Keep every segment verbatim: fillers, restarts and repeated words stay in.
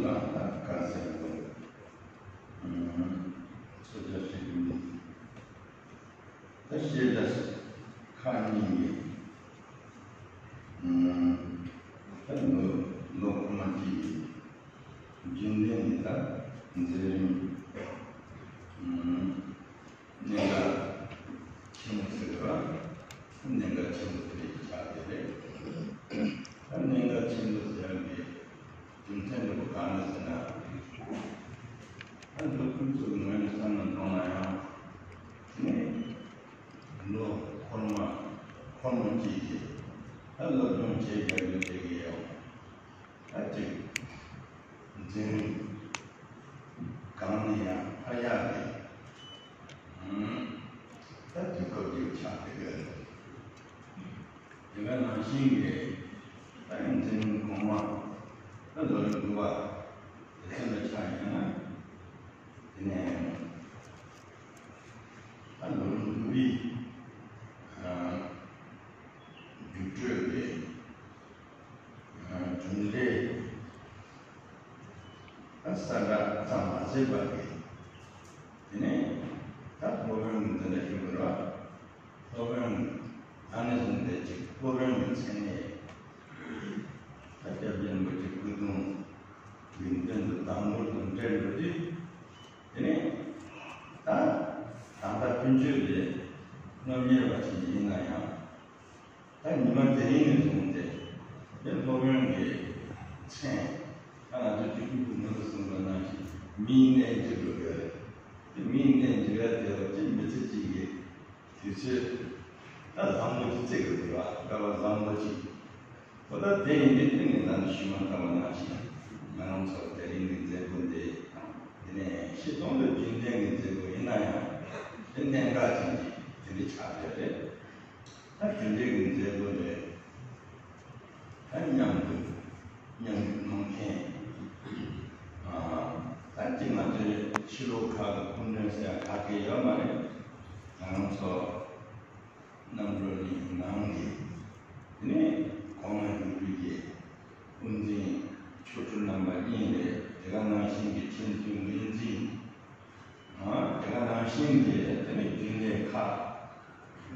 ལ་ད་ག་ཟེར་དགོས། ཨུམ། ཚོད་ལྟ་བྱེད་རྒྱུ་མེད། ད་ཤེས་བྱ་ཁག་གཉིས་ཀྱི། ཨུམ། ད་ལོ་ལོ་འཁོར་མ་གཅིག་གི་རྒྱུན་ལྡན་གྱི་ད་མཛད་རིམ། ཨུམ། གནད་འགག་ཆེན་པོ་ཟེར་བ། གནད་འགག་ཆེན་པོ་དེ་ཆགས་ཀྱི་རེད། ད་གནད་འགག་ཆེན་པོ་ཟེར་བའི་རྒྱུ་མཚན་དེ་ག་རེ་ཟེར་ན། ད་ལོ་ཁོང་ཚོ་གི་ངོས་ནས་བསམ་བློ་གཏོང་ན་ཡང་། དེ་ནས་ལོ་འཁོར་མ་འཁོར་མོ་གཅིག་གིས་ད་སློབ་སྦྱོང་བྱེད་རྒྱག་རྒྱུ་དེ་གི་ཡང་། ད་ཅིག་འཛིན་གང་ནས་ཡང་ཧ་ཡག་གི། ཨུམ། ད་དུས་སྐབས་ཀྱི་ཆགས་དེ་ག་རེད། དེ་ག་ནང་བཞིན་གྱི་ད་ཡང་འཛིན་གོང་མ་ད་ལོ་རིམ་དགུ་པ་དེ་ཚོ་ལ་ཆ་ཡིན་ན། དེ་ནས་ད་ལོ་རིམ་དགུ་པའི་རྒྱུགས་སྤྲོད་ཀྱི་གྲུབ་འབྲས་ད་གསལ་བསྒྲགས་ཙམ་མ་ཟད་པ་གི། དེ་ནས་ད་སློབ་དཔོན་གྱི་འདི་འདྲ་ཞུ་དགོས་ར། སློབ་དཔོན་ད་ནས་བཟུང་སྟེ་ཅིག་སློབ་དཔོན་གྱི་མཚན་གནས། ད་སྐྱབས་རྗེ་རིན་པོ་ཆེ་སྐུ་གདུང་གི་མདུན་དུ་དང་པོར་དུ་འབྲེལ་འགྲོ་དུས། དེ་ནས་ད་ད་ལྟ་ཀུན་སྤྱོད་ལས་སློབ་གཉེར་བ་ཞིག་ཡིན་ན་ཡང་། ད་ཉི་མ་དེ་རིང་ནས་བཟུང་སྟེ་དེ་སློབ་དཔོན་གྱི་མཚན། ད་ང་ཚོ་དུས་རྒྱུན་དུ་ངོས་སུ་གསུངས་པ་ནང་བཞིན་མིའི་གནས་འཇིག་འགྲོ་གི་རེད། དེ་མིའི་གནས་འཇིག་ཡ་དེ་བ་ཅིག་མི་ཚེ་གཅིག་གི་དུས་ཚོད་ད་བཟང་པོ་ཅིག་བརྩི་དགོས་ཀྱི་བ། དགའ་བ་བཟང་པོ་ཅིག་ཁོ་ད་དེ་ཡིན་དུས་དེ་ནས་ད་ནི་ཞུས་མ་ཐག་པ་ནང་བཞིན་ང་རང་ཚོ་དེ་རིང་གི་མཛད་སྒོ་འདི་དེ་ནས་སྤྱི་བཏང་དུ་རྒྱུན་ལྡན་གྱི་མཛད་སྒོ་ཡིན་ན་ཡང་དེ་གནད་འགག་ཅན་གྱི་དེ་འདྲ་ཆགས་བསྡད་རེད། ད་རྒྱུན་ལྡན་གྱི་མཛད་སྒོ་ལས་ད་མཉམ་དུ་མཉམ་དུ་གནང་མཁན། ཨ། ད་ཅིག་ང་ཚོའི་ཕྱི་ལོགས་ཁག་གི་སྐུ་མགྲོན་ཟེར་ཡ་ཁག་གི་ཡོད་མ་རེད། ང་རང་ཚོ་རྣམ་གྲོལ་གླིང་ནང་གི་དེ་ནས་གོང་མ་སྒྲུབ་པའི་དབུ་འཛིན་ཆོ་འཕྲུལ་རྣམ་པ་གཉིས་རེད། དེ་ག་ནང་བཞིན་གྱི་ཁྲིམས་དཔོན་བསྟན་འཛིན། ཨ། དེ་ག་ནང་བཞིན་གྱི་དེ་ནས་རྒྱུན་ལས་ཁག་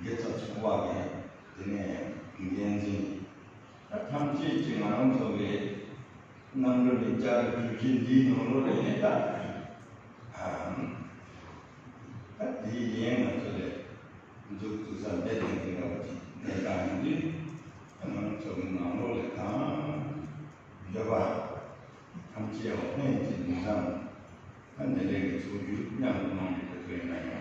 དགེ་རྩ་ཚོགས་པ་གི་དེ་ནས་འགན་འཛིན། ད་ཐམས་ཅད་ཀྱིས་ང་རང་ཚོ་གི་རྣམ་གྲོལ་གླིང་བསྐྱར་དུ་གྲུབ་རྗེས་འདིའི་ནང་ལོགས་ལ་ཡིན་ད། ཨ། ད་དེའི་ཡན་ང་ཚོ་ལས་འཛུགས་འཛུགས་ས་འདས་དེ་འདི་འདྲ་བ་ཅིག་གནས་སྟངས་ཡིན་དུས། ང་རང་ཚོ་གི་ནང་ལོགས་ལས་གང་འདོད་པ་ཐམས་ཅད་འོ་ཕན་གྱི་ལུས་བསམ། ད་འདི་འདྲའི་གི་ཚོགས་རྒྱུ་མཉམ་དུ་གནང་གི་དེ་ཚོ་ཡིན་ན་ཡང་།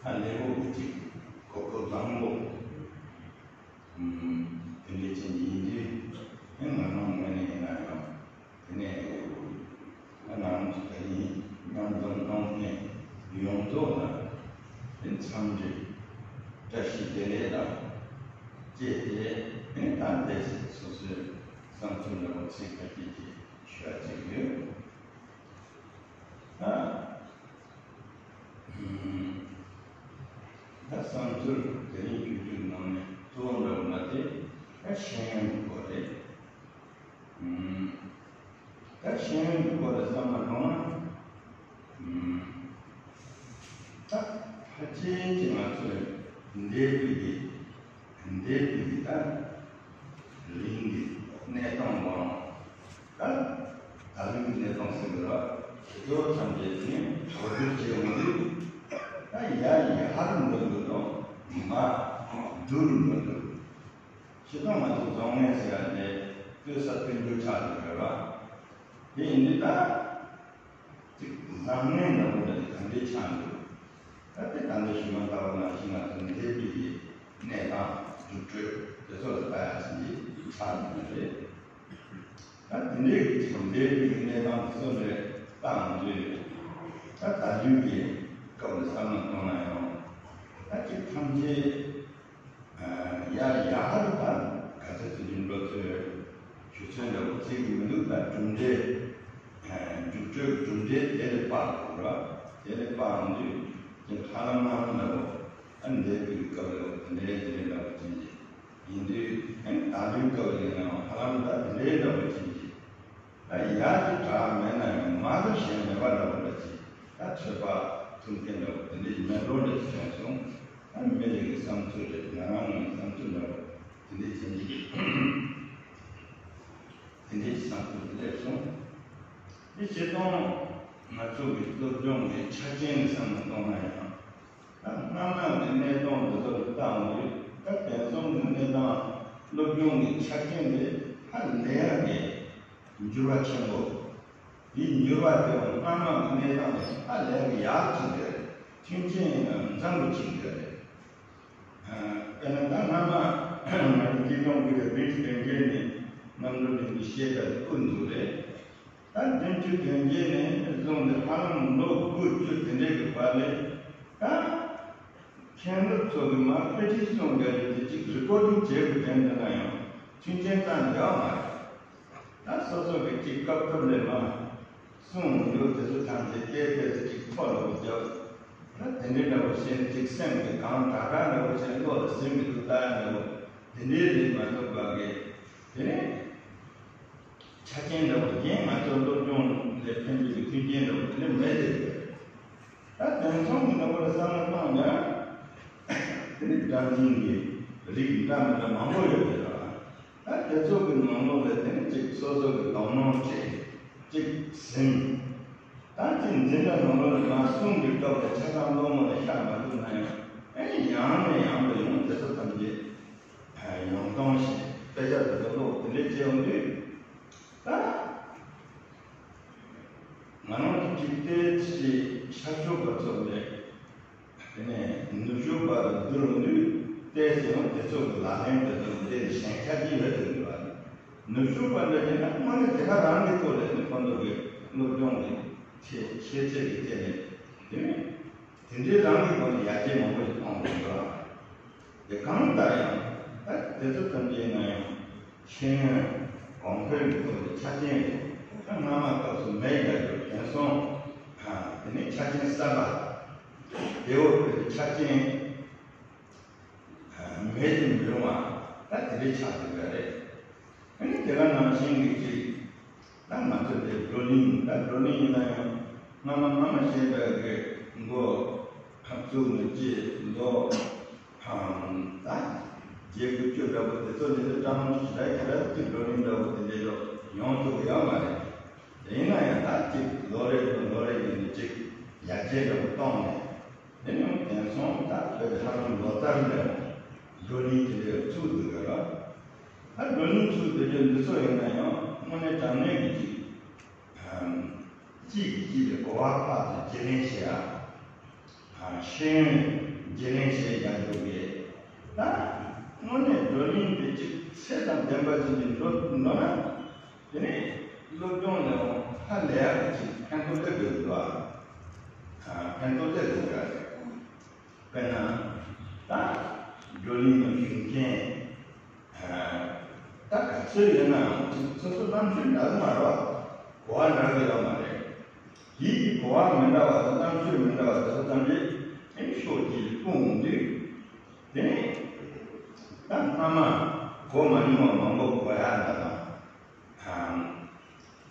ད་ལས་འགོ་གི་ཅིག་གོ་སྐབས་བཟང་པོ། ཨུམ། དེ་འདྲའི་ཅན་ཡིན་དུས། ཨེ་ང་རང་ངོས་ནས་ཡིན་ན་ཡང་། དེ་ནས་ཨ་ནང་དེ་རིང་མཉམ་དུ་གནང་མཁན་ཡོངས་རྫོགས་ལ་འཚམས་འདྲི་བཀྲ་ཤིས་བདེ་ལེགས་དང་བཅས་ཏེ། ད་ལྟའི་སོ་སོའི་བསམ་ཚུལ་འདྲ་པོ་ཚིག་ཁ་ཤས་ཤིག་ཞུ་ཡ་ཅིག་ཡོད། ད་ད་བསམ་ཚུལ་དེ་རིང་བསྒྱུར་བཅོས་གནང་ནས་གཙོ་བོ་འདྲ་པོ་ལ་དེ་ད་ཤེས་ཡོན་གྱི་སྐོར་རེད། ད་ཤེས་ཡོན་གྱི་སྐོར་ལ་བསམ་བློ་གཏོང་ན། ད་ཕལ་ཆེར་གྱི་ང་ཚོས་འདས་པའི་གི་འདས་པའི་གི་ད་གླིང་གི་གནས་སྟངས་དང་། ད་ད་ལོའི་གནས་སྟངས་ཟེར་གི་ར། དེ་ཚོ་ཐམས་ཅད་ནི་གོ་བསྡུར་བྱས་ཡོང་དུས། ད་ཡ་ཡི་ཧ་རུ་འགྲོ་འདུག་དང་མ་བསྡུར་འགྲོ་འདུག་སྤྱིར་བཏང་ང་ཚོ་བཟང་ངན་ཟེར་ཡ་དེ་ལྟོས་ས་ལྟོས་འགྱུར་ཆགས་འདུག་རེད་བ། དེ་ཡིན་དུས་ད་ཅིག་བཟང་ངན་འདྲ་པོ་འདྲ་དེ་ག་འདྲས་ཆགས་འདུག་ད་དེ་ད་ལྟ་ཞུས་མ་ཐག་པ་ནང་བཞིན་ང་ཚོ་འདས་པའི་གི་གནས་སྟངས་རྒྱུགས་སྤྲོད་དེ་ཚོ་ལ་ལྟ་ཡ་ཞིག་ཆགས་འདུག་རེད། ད་དེ་འདྲའི་གི་ཅིག་འདས་པའི་གི་གནས་སྟངས་དེ་ཚོ་ལ་ལྟ་འོང་དུས། ད་ད་ལོའི་གི་སྐབས་ལ་བསམ་བློ་གཏོང་ན་ཡང་། ད་ཅིག་ཐམས་ཅད་ཡ་ཡ་ཧར་ད་ག་ཚོད་ཚོད་ཀྱི་འགྲོ་ཚོད་ཞུ་ཚོད་འདྲ་པོ་བརྩི་གི་མི་འདུག་ད་གྲུབ་འབྲས། རྒྱུགས་སྤྲོད་གྲུབ་འབྲས་དེ་ལས་དཔག་དགོས་ར། དེ་ལས་དཔག་འོང་དུས་ཀྱི་ཧ་ལམ་ཧ་ལམ་འདྲ་པོ། ཨ་འདས་པའི་སྐབས་ལ་དེ་འདྲའི་དེ་འདྲའི་འདྲ་པོ་ཅན་གྱི་ཡིན་དུས། ཨ་ད་ལོའི་སྐབས་ལ་ཡིན་ནའང་ཧ་ལམ་ད་དེ་འདྲའི་འདྲ་པོ་ཅན་གྱི་ ད་ཡར་གྱི་གྲགས་མེད་ན་ཡང་མར་གྱི་གཞན་མེད་པ་འདྲ་བོ་འདྲ་ཅིག་ད་ཆོས་པ་ཐུགས་བསྟན་འདྲ་བོ་དེ་འདྲའི་མེད་འགྲོ་འདྲ་ཅིག་དྲན་སོང་། ད་མི་རིགས་ཀྱི་བསམ་ཚུལ་རེད། ང་རང་ངོས་བསམ་ཚུལ་འདྲ་བོ་དེ་འདྲའི་བྱེད་ཀྱི་དེ་འདྲའི་བསམ་ཚུལ་དེ་སླེབས་སོང་། དེ་བྱེད་སྟངས་ང་ཚོ་གི་སློབ་སྦྱོང་གི་ཆ་རྐྱེན་གྱི་བསམ་བློ་གཏོང་ན་ཡང་། ད་སྔ་མ་གི་གནས་སྟངས་འདི་ཚོ་ལ་བལྟ་འོང་དུས། ད་དེང་སང་གི་གནས་སྟངས་སློབ་སྦྱོང་གི་ཆ་རྐྱེན་དེ་ཧ་ལས་ཡག་གི་འགྱུར་བ་ཆེན་པོ། དེའི་འགྱུར་བ་དེ་སྔ་མ་གི་གནས་སྟངས་ལས་ཧ་ལས་ཡག་གི་ཡག་ཕྱིན་ཡོད་རེད། མཐུན་རྐྱེན་ཡིན་ན་འཛོམས་པོ་ཕྱིན་ཡོད་རེད། དཔེར་ན་ད་སྔ་མ་ང་ཚོ་སྐྱིད་གྲོང་གི་བདུན་ཅུ་དོན་བརྒྱད་ནས་རྣམ་གྲོལ་གླིང་གི་བཤད་གྲྭ་དེ་བསྐུར་འདུག་རེད། ད་བདུན་ཅུ་དོན་བརྒྱད་ནས་བཟུང་སྟེ་ཧ་ལམ་ལོ་དགུ་བཅུ་དེ་འདྲའི་གི་བར་ལ། ད་མཁན་སློབ་ཚོ་གི་མར་དཔེ་ཁྲིད་སློབ་སྦྱོང་རེད་དེ་གཅིག་རི་ཀོར་ཌིང་བྱས་པའི་དོན་དེ་ན་ཡང་མཐུན་རྐྱེན་རྩ་ནས་ཡོད་མ་རེད། ད་སོ་སོ་གི་གཅིག་སྐབས་ཐོབ་ལས་མ་གསུང་ཡོད་དེ་ཚོ་ཐམས་ཅད་སྐད་དེ་ཚོ་གཅིག་ཐོག་ལ་བརྒྱབ། ད་དེ་འདྲའི་འདྲ་བོ་བྱས་ནས་གཅིག་སེམས་ཀྱི་གང་དྲག་དྲག་འདྲ་བོ་བྱས་བློ་ལ་ཟིན་མི་འདུག་ལྟ་ཡ་འདྲ་བོ་དེ་འདྲའི་རིགས་མ་གཏོགས་པ་གི་དེ་ནས་ཆ་རྐྱེན་འདྲ་བོ་གཞན་ང་ཚོ་སློབ་སྦྱོང་ལ་ཕན་པའི་མཐུན་རྐྱེན་འདྲ་བོ་དེ་འདྲ་མེད་དེ་རེད། ད་དེང་སང་གི་འདྲ་བོ་ལ་བསམ་བློ་བཏང་ན། དེ་ནི་སྒྲ་འཛིན་གྱི་རིགས་འདྲ་མི་འདྲ་མང་པོ་ཡོད་པས་ར། ད་དེ་ཚོ་གི་ནང་ལོགས་ལ་དེ་ནི་གཅིག་སོ་སོ་གི་དོ་སྣང་བྱེད། གཅིག་ཟིན། ད་གཅིག་འཛིན་གྲྭ་ནང་ལོགས་ལ་མ་གསུང་གི་སྐབས་ལ་ཆ་ཚང་སློབ་མ་ལ་ཤར་མ་ཐུབ་ན་ཡང་། ཨེ་ནི་ཡང་ནས་ཡང་དུ་ཡང་དེ་ཚོ་ཐམས་ཅད་ཡང་སྟོང་ཞིག་དཔེ་ཆ་དེ་ཚོ་ཀློག་དེ་འདྲས་བྱས་ཡོང་དུས། ད་ང་རང་གི་ཅིག་ཏོག་ཙམ་ཤར་ཕྱོགས་པ་ཚོ་ལས། དེ་ནས་ནུབ་ཕྱོགས་པ་ལ་བསྡུར་དུས་ཏོག་ཙམ་ཡང་དེ་ཚོ་གི་ལག་ལེན་དེ་ཚོ་འདིར་ཞན་ཆ་ཅིག་ཡོད་དུ་འདུག་པ། ནུབ་ཕྱོགས་པ་འདྲ་ཡིན་ན་དངོས་གནས་དེ་ག་རང་གི་ཐོག་ལས་ནི་ཁོང་ཚོ་གི་སློབ་སྦྱོང་གི་ཤེས་ཤེས་ཚད་ཀྱི་ཐད་ནས་དེ་ནས་དེ་འདྲའི་རང་གི་སྒོ་ནས་ཡར་རྒྱས་མང་པོ་ཞིག་གཏོང་དགོས་འདུག་པ། དེ་གང་ལྟར་ཡང་ད་དེ་ཚོ་ཐམས་ཅད་ཡིན་ན་ཡང་། ཤེས་ཡོན་གོང་འཕེལ་གྱི་ཐོག་ནས་ཆ་རྐྱེན་རེད། ད་སྔ་མ་སྐབས་སུ་མེད་ཡ་གི་དེང་སང་། དེ་ནས་ཆ་རྐྱེན་གསར་པ། དེ་འོག་གི་ཆ་རྐྱེན་མེད་དུ་མི་རུང་བ། ད་དེ་འདྲའི་ཆགས་ཡོད་པ་རེད། ཨ་ནི་དེ་ག་ནང་བཞིན་གྱི་ཅིག་ད་ང་ཚོ་དེ་བགྲོ་གླེང་། ད་བགྲོ་གླེང་ཡིན་ན་ཡང་སྔ་མ་སྔ་མ་བཤད་པའི་གི་མགོ་ཁ་བཙུགས་ནས་ཅིག་མདོ། ད་རྒྱལ་ཁབ་སྤྱི་འདྲ་བོ་དེ་ཚོ་ལས་དོན་སྤྲང་མོ་ཞིག་རེད་ཁྱེད་རང་ཚོ་བགྲོ་གླེང་འདྲ་བོ་དེ་འདྲའི་ལོ་ཡོང་ཐུབ་ཀྱི་ཡོད་མ་རེད། དེ་ཡིན་ན་ཡང་ད་ཅིག་ལོ་རེ་ལོ་ལོ་རེ་ཡིན་ནས་ཅིག་ཡར་རྒྱས་འདྲ་བོ་བཏང་ནས། དེ་ནས་དེང་སང་ད་བོད་ཧ་ལམ་ལོ་ལྟར་ལས་བགྲོ་གླེང་དེ་འདྲའི་ཚུགས་འདུག་ག་ར། ད་བགྲོ་གླེང་ཚུགས་འདུག་རྒྱུ་འདི་ཚོ་ཡིན་ན་ཡང་དངོས་གནས་དྲང་གནས་ཀྱི་ཅིག་གཅིག་གིས་གཅིག་ལ་གོ་བ་ཕར་ཚུར་བརྗེ་ལེན་བྱེད་ཡ། ཤེས་ཡོན་བརྗེ་ལེན་བྱེད་ཡ་འདུག་གས། ད་དངོས་གནས་བགྲོ་གླེང་དེ་གཅིག་ཚད་དང་ལྡན་པ་ཅིག་གིས་འགྲོ་འགྲོ་ན། དེ་ནས་སློབ་སྦྱོང་ལས་ཧ་ལས་ཡག་གི་ཅིག་ཕན་ཐོགས་སླེབས་འདུག་ག་ཕན་ཐོགས་སླེབས་འདུག་ག་དཔེར་ན། ད་བགྲོ་གླེང་ལ་ཞུགས་མཁན། ད་ག་ཚོད་ཡོད་ནའང་ཅིག་སོ་སོ་རྣམ་དཔྱོད་འདྲ་གི་མ་རེད་པ། གོ་བ་འདྲ་གི་ཡོད་མ་རེད། དེའི་གི་གོ་བ་མི་འདྲ་བ་དང་རྣམ་དཔྱོད་མི་འདྲ་བ་དེ་ཚོ་ཐམས་ཅད་ཨེ་ཕྱོགས་གཅིག་ལ་སྤུངས་འོང་དུས། དེ་ནས་ད་སྔ་མ་གོ་མ་མྱོང་བ་མང་པོ་གོ་ཡ་འདྲ་དང་།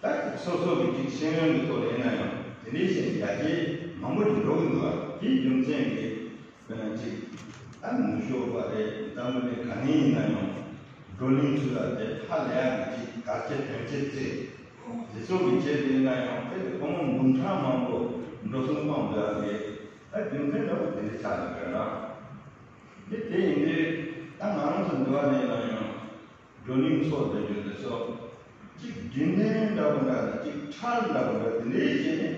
ད་སོ་སོ་གི་ཅིག་ཤེས་ཡོན་གྱི་ཐོག་ལ་ཡིན་ན་ཡང་དེ་འདྲའི་ཞིག་ཡར་རྒྱས་མང་པོ་ཞིག་འགྲོ་གི་འདུག་པ། དེའི་རྒྱུ་མཚན་གྱིས་དཔེར་ན་ཅིག་ད་ནུབ་ཕྱོགས་པ་རེད། འཛམ་བུ་གླིང་ག་ནས་ཡིན་ན་ཡང་བགྲོ་གླེང་ཚུལ་ལ་དེ་ཧ་ལས་ཡག་གི་ཅིག་གལ་ཆེ་དོན་ཆེ་བརྩི། དེ་ཚོ་གི་ཆེད་དུ་ཡིན་ན་ཡང་དེ་ལ་སྒོར་མོ་འབུམ་ཕྲག་མང་པོ་འགྲོ་སོང་གཏོང་དགོས་ཡག་གི་ད་རྒྱུ་མཚན་འདྲ་པོ་དེ་འདྲ་ཆགས་ཀྱི་ཡོད་ན། དེ་དེ་ཡིན་དུས་ད་ང་རང་ཚོ་འདི་བ་ནས་ཡིན་ན་ཡང་། བགྲོ་གླེང་ཚོགས་འདུ་རྒྱུ་དེ་ཚོ། གཅིག་རྒྱུན་ལྡན་འདྲ་པོ་འདྲ་དང་གཅིག་འཕྲལ་འདྲ་པོ་འདྲ་དེ་འདྲའི་བྱས་ནས་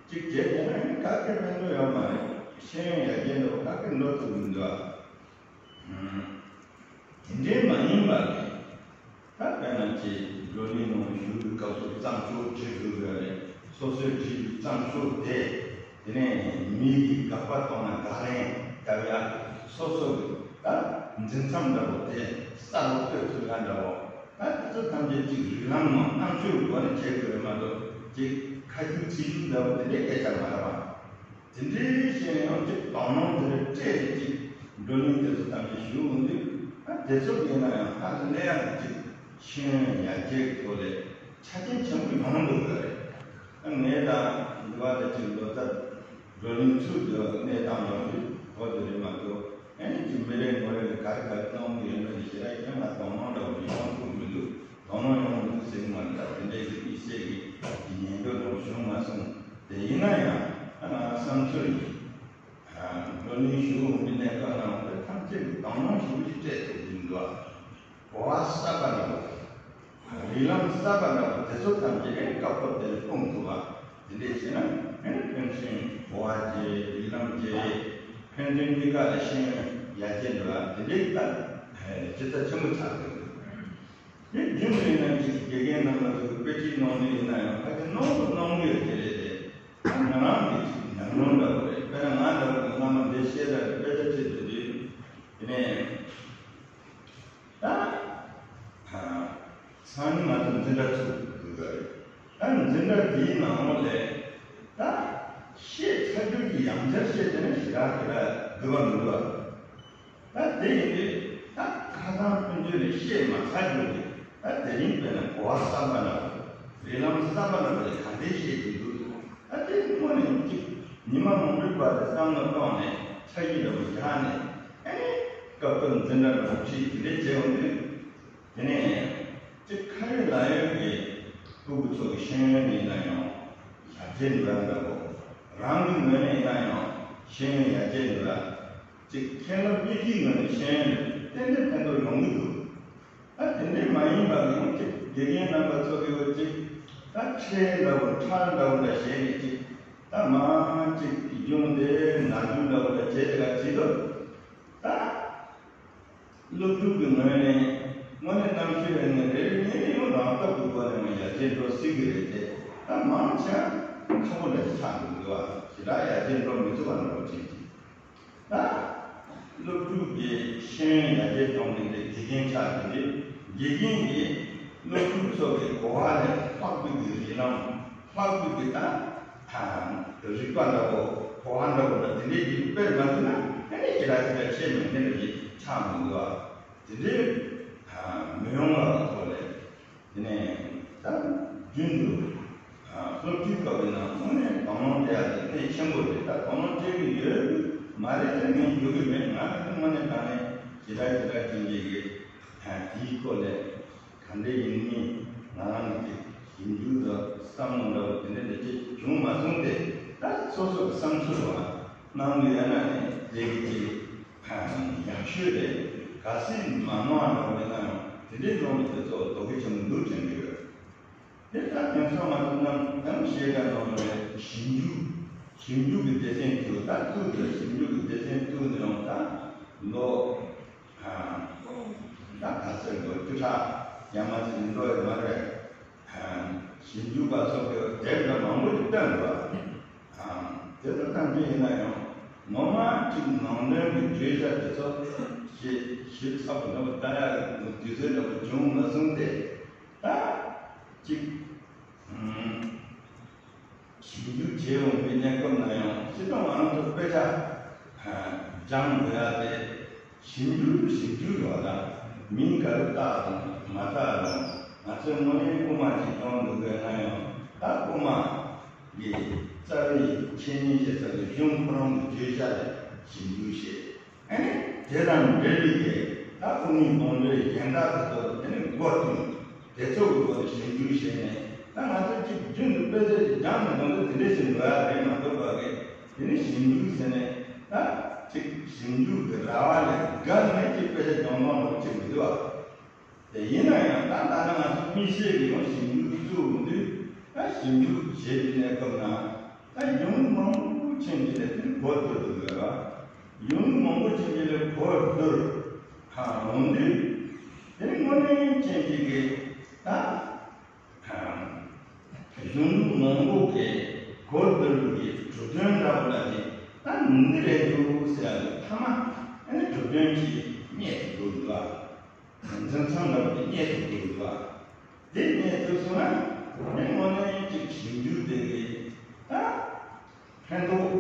གཅིག་བྱས་བྱས་ན་ནི་ག་གེ་ཕན་ཐོགས་ཡོད་མ་རེད། ཤེས་ཡོན་ཡར་རྒྱས་འདྲ་པོ་ག་གེ་འགྲོ་ཐུབ་མི་འདུག་ཨ། དེ་འདྲའི་མ་ཡིན་པ་ལས། ད་དཔེར་ན་ཅིག་བགྲོ་གླེང་ནང་ཞུགས་པའི་སྐབས་སུ་བརྩམས་ཆོས་བྲིས་དགོས་པ་རེད། སོ་སོས་བྲིས་པའི་བརྩམས་ཆོས་དེ། དེ་ནས་མི་གིས་དགག་པ་གཏོང་ན་དགག་ལན་རྒྱབ་ཡ། སོ་སོ་གི་ད་འཛིན་མཚམས་འདྲ་པོ་དེ་གསར་པ་གཏོད་ཐུབ་ཡ་འདྲ་པོ། ད་དེ་ཚོ་ཐམས་ཅད་ཅིག་རིགས་ལམ་ངང་རྣམ་དཔྱོད་སྒོ་ནས་བྱེད་དགོས་རེད་མ་གཏོགས་ཅིག་ཁ་རྒྱུག་ཚིག་རྒྱུག་འདྲ་པོ་དེ་འདྲའི་སྐད་ཆ་མ་རེད་པ། དེ་འདྲའི་བཤད་ཡང་ཅིག་དོ་སྣང་དེ་འདྲ་སྤྲད་ནས་ཅིག་བགྲོ་གླེང་དེ་ཚོ་ཐམས་ཅད་ཞུགས་འོང་དུས། ད་དེ་ཚོ་ཡིན་ན་ཡང་ཧ་ལས་ཡག་གི་ཅིག་ཤེས་ཡོན་ཡར་རྒྱས་ཀྱི་ཐོག་ལས། ཆ་རྐྱེན་ཆེན་པོ་ཡོང་འདུག་གི་རེད། ཨ་ངས་ད་འདི་བ་དེ་ཅིག་ལོ་ཙཱ་བགྲོ་གླེང་ཚུལ་དུ་གནས་སྟངས་ལ་དུས་གོ་དེ་རེད་མ་གཏོགས། ཨ་ནི་ཅིག་མི་རེ་ངོ་རེ་ག་རེ་ག་རེ་གནང་གི་ཡོད་མེད་དེ་ཞེ་དྲག་ཡང་ང་དོ་སྣང་འདྲ་བོ་ཡོང་ཐུབ་མི་འདུག་དོ་སྣང་ཡོང་མི་འདུག་ཟེར་གི་མ་རེད། ད་དེ་འདྲའི་གི་དམིགས་བསལ་གི་ཉན་འདོད་འདྲ་བོ་བྱུང་མ་སོང་། དེ་ཡིན་ན་ཡང་ཨ་ང་བསམ་ཚུལ་ཡིན། བགྲོ་གླེང་ཞུ་འོང་མི་གནས་སྐབས་ནང་དེ་ཐམས་ཅད་ཀྱིས་དོ་སྣང་ཞུ་གི་སྤྲད་ཐུབ་ཀྱི་འདུག་གོ་བ་གསར་པ་འདྲ་བོ། རིགས་ལམ་གསར་པ་འདྲ་བོ་དེ་ཚོ་ཐམས་ཅད་ཨེ་སྐབས་ཐོག་དེར་སྤུངས་ཐུབ་པ། དེ་འདྲས་བྱས་ན་ཨེ་ཕན་ཚུན་གོ་བ་འབྱེད། རིགས་ལམ་འབྱེད། ཕན་ཚུན་གཉིས་ཀ་ལ་ཤེས་ཡོན་ཡར་རྒྱས་འགྲོ་བ་དེ་འདྲས་ཀྱི་ད་ཇི་ལྟ་ཆེན་པོ་ཆགས་འདུག་དེ་རྒྱུན་དུ་ཡིན་ན་ཅིག་དགེ་རྒན་རྣམ་པ་ཚོས་དཔེ་ཁྲིད་གནང་དུས་ཡིན་ན་ཡང་ཕལ་ཆེར་གནང་དུ་གནང་གི་ཡོད་ཀྱི་རེད་དེ། ང་རང་གི་ཅིག་ཉམས་མྱོང་འདྲ་བོ་རེད། དཔེར་ན་ང་འདྲ་བོ་གི་སྔ་མ་འདི་བཤད་ད་དཔེ་ཆ་ཁྲིད་དུས་དུས་དེ་ནས། ད། སང་ཉིན་ང་ཚོ་འཛིན་གྲྭ་ཚུགས་དགོས་པ་རེད། ད་འཛིན་གྲྭ་འདིའི་ནང་ལོགས་ལ་ད་བཤད་ཚར་རྒྱུ་གི་ཡང་བསྐྱར་བཤད་དེ་ནི་ཞེ་དྲག་ཞེ་དྲག་དགོས་པ་མི་འདུག་ད་དེ་ཡིན་དུས་ད་ཁ་སང་ཕན་ཚུན་ནས་བཤད་མ་ཚར་རྒྱུ་རེད། ད་དེ་རིང་དཔེར་ན་གོ་བ་བསམ་པ་ན་རིགས་ལམ་བསམ་པ་ན་དེ་ག་འདྲས་བཤད་ཀྱི་འདུག་ད་དེ་དངོས་གནས་གཅིག་ཉི་མ་མང་པོའི་བར་དུ་བསམ་བློ་བཏང་ནས་ཚ་གྱང་འདྲ་པོ་བཞག་ནས། ཨ་ནི་སྐབས་དེར་འཛིན་གྲྭ་འགོ་ཁྲིད་དེ་འདྲས་བྱས་ཡོང་དུས། དེ་ནས་ཅིག་ཁ་ཡོད་ལག་ཡོད་ཀྱི་སྤུ་གུ་ཚོ་གི་ཤེས་ཡོན་ཡིན་ན་ཡང་ཡར་རྒྱས་འགྲོ་ཡ་འདྲ་པོ། རང་གི་ངོས་ནས་ཡིན་ན་ཡང་ཤེས་ཡོན་ཡར་རྒྱས་འགྲོ་ཡ། ཅིག་མཁན་སློབ་གཉིས་ཀྱི་ངོས་ནས་ཤེས་ཡོན་ཏན་ཏན་ཕན་ཐོགས་ཡོང་གི་འདུག་ད་དེ་འདྲས་མ་ཡིན་པ་ཡང་ཅིག་དགེ་རྒན་རྣམ་པ་ཚོ་གི་འོ་ཅིག་ད་ཁྲལ་འདྲ་བོ་ཁྲལ་འདྲ་བོ་འདྲ་བྱས་ནས་ཅིག་ད་མང་ཅིག་ཡོང་དེ་ན་རྒྱུ་འདྲ་བོ་འདྲ་བྱས་དེ་ག་བྱེད་དུས་ད། སློབ་ཕྲུག་གི་ངོས་ནས་དངོས་གནས་རྣམ་དཔྱོད་ཡོད་ནས་རེ་རེ་གཉིས་རེ་ཡང་རང་སྟོབས་ཀྱི་སྒོ་ནས་ཡང་ཡར་རྒྱས་འགྲོ་སྲིད་ཀྱི་རེད་དེ། ད་མང་ཆེ་ཁག་པོ་འདྲ་ཞིག་ཆགས་འདུག་འདུག་བ། ཞེ་དྲག་ཡར་རྒྱས་འགྲོ་མི་ཐུབ་པ་འདྲ་བོ་དྲན་གྱི། ད་སློབ་ཕྲུག་གི་ཤེས་ཡོན་ཡར་རྒྱས་གཏོང་མཁན་དེ་དགེ་རྒན་ཆགས་ཀྱི་རེད། དགེ་རྒན་གྱིས་སློབ་ཕྲུག་ཚོ་གི་གོ་བ་ལས་ལྷག་པའི་གི་རིགས་ལམ། ལྷག་པའི་གི་ད་རིག་པ་འདྲ་བོ་གོ་བ་འདྲ་བོ་འདྲ་དེ་འདྲས་ཀྱི་སྤེལ་མ་ཐུབ་ན་ཨ་ནི་ཞེ་དྲག་ཞེ་དྲག་ཆེ་མི་དེ་འདྲ་ཞིག་ཆགས་མི་འདུག་བ། དེ་འདྲའི་མི་ཡོང་བ་ཐོག་ལས། དེ་ནས་ད་རྒྱུན་དུ་སློབ་ཕྲུག་སྐབས་ཡིན་ན་དངོས་གནས་དོ་སྣང་སྤྲད་ཡ་དེ་གལ་ཆེན་པོ་རེད། ད་དོ་སྣང་སྤྲད་ཀྱི་ཡོད་མ་རེད་ཟེར་ངས་འཇོག་གི་མེད། ང་གི་དངོས་གནས་དྲང་གནས་ཞེ་དྲག་ཞེ་དྲག་དྲན་གྱི་ཡོད། དེའི་སྐོར་ལས་ག་འདྲ་ཡིན་མིན་ང་རང་གི་ཞིབ་འཇུག་དང་བསམ་བློ་འདྲ་བོ་དེ་འདྲ་འདྲ་ཅིག་བྱུང་མ་སོང་སྟེ། ད་སོ་སོ་གི་བསམ་ཚུལ་བ་གནང་གི་ཡོད་ན་ནི་དེ་གི་ཅིག་ཡག་ཤོས་རེད། གལ་སྲིད་མ་གནང་བ་འདྲ་བོ་ཡིན་ན་ཡང་དེ་འདྲའི་ལོ་མི་དེ་ཚོ་དོ་གལ་ཆེན་པོ་འདུག་དྲན་གྱི་ཡོད། དེ་ལྟར་དེང་སང་ང་ཚོ་རྣམས་ཡང་ཞེ་དྲག་ནོར་བའི་ཞིབ་འཇུག་ཞིབ་འཇུག་གི་སྡེ་ཚན་དུ་ད་བཙུགས་ཏེ་ཞིབ་འཇུག་གི་སྡེ་ཚན་བཙུགས་ནས་ཡང་ད་ལོ་ད་ག་ཚོད་ལོ་བཅུ་ཕྲག་ཡར་མར་ཞིག་འགྲོ་ཡོད་མ་རེད། ཞིབ་འཇུག་པ་ཚོ་གི་དེབ་འདྲ་མང་པོ་ཞིག་བཏོན་འདུག་དེ་ཚོ་བཏོན་རྒྱུ་ཡིན་ན་ཡང་ངོ་མ་གཅིག་ནང་དོན་གྱི་བརྗོད་བྱ་དེ་ཚོ་ཞིབ་ཞིབ་ཚགས་པོ་འདྲ་བོ་ལྟ་ཡག་གི་དུས་ཚོད་འདྲ་བོ་བྱུང་མ་སོང་སྟེ། ད་གཅིག་ཞིབ་འཇུག་བྱེད་འོང་བའི་གནས་སྐབས་ན་ཡང་སྤྱིར་བཏང་ང་རང་ཚོ་དཔེ་ཆ་སྦྱང་དགོས་ཡ་དེ་ཞིབ་འཇུག་ཞིབ་འཇུག་ཡོད་ལ་མིང་ག་རེ་བཏགས་དང་མ་བཏགས་དང་། ང་ཚོས་དངོས་གནས་དབུ་མ་ཅིག་སྦྱང་འདུག་དགོས་ན་ཡང་ད་དབུ་མ་གི་རྩ་བའི་འཆད་ཉན་བྱེད་ས་གི་གཞུང་ཁོ་རང་གི་བརྗོད་བྱ་ལ་ཞིབ་འཇུག་བྱེད། ཨ་ནི་དེ་དང་འབྲེལ་བའི་གི་ད་དབུ་མའི་སྡོམ་པའི་གཞན་དག་དེ་ཚོ་ཨ་ནི་མགོ་བཏོན། དེ་ཚོ་གི་སྐོར་ལ་ཞིབ་འཇུག་བྱས་ནས་ད་ང་ཚོ་གཅིག་རྒྱུན་དུ་དཔེ་ཆ་ཞིག་སྦྱངས་ནས་འདུག་ན་དེ་འདྲས་ཞིག་འགྲོ་ཡ་རེད་མ་གཏོགས་པ་གི་དེ་ནི་ཞིབ་འཇུག་ཟེར་ནས་ད་གཅིག་ཞིབ་འཇུག་གི་ར་བ་ལས་བརྒལ་ནས་གཅིག་དཔེ་ཆ་སྦྱང་སྟངས་འདྲ་པོ་གཅིག་མི་འདུག་བ། དེ་ཡིན་ན་ཡང་ད་ལྟ་ན་ང་ཚོ་མི་ཤེས་ཀྱི་ཡང་ཞིབ་འཇུག་བཙུགས་འོང་དུས་ད་ཞིབ་འཇུག་བྱེད་པའི་གནས་སྐབས་ན་ད་ཡོང་མང་པོ་ཕྱིན་གྱི་ལས་དེ་གོ་བསྡུར་དགོས་པ། ཡོང་མང་པོ་ཕྱིན་གྱི་ལས་གོ་བསྡུར་འོང་དུས་དེ་ནི་དངོས་གནས་ཅན་གྱི་གི་ད་གཞུང་ལུགས་མང་པོ་གི་གོ་བསྡུར་གྱི་གྲུབ་དོན་འདྲ་པོ་ལ་ཅིག་ད་འདི་རེད་འདུག་ཟེར་ཡ་གི་མཐའ་མ་ཨ་ནི་གྲུབ་དོན་གྱི་རྙེད་དུ་འདུག་ལ། འཛིན་མཚམས་ལ་དེ་རྙེད་ཐུབ་ཀྱི་འདུག་བ། དེ་རྙེད་ཐུབ་སོང་ན་ནི་དངོས་གནས་ཅིག་ཞིབ་འཇུག་དེ་གི་ད་ཕན་ཐོགས་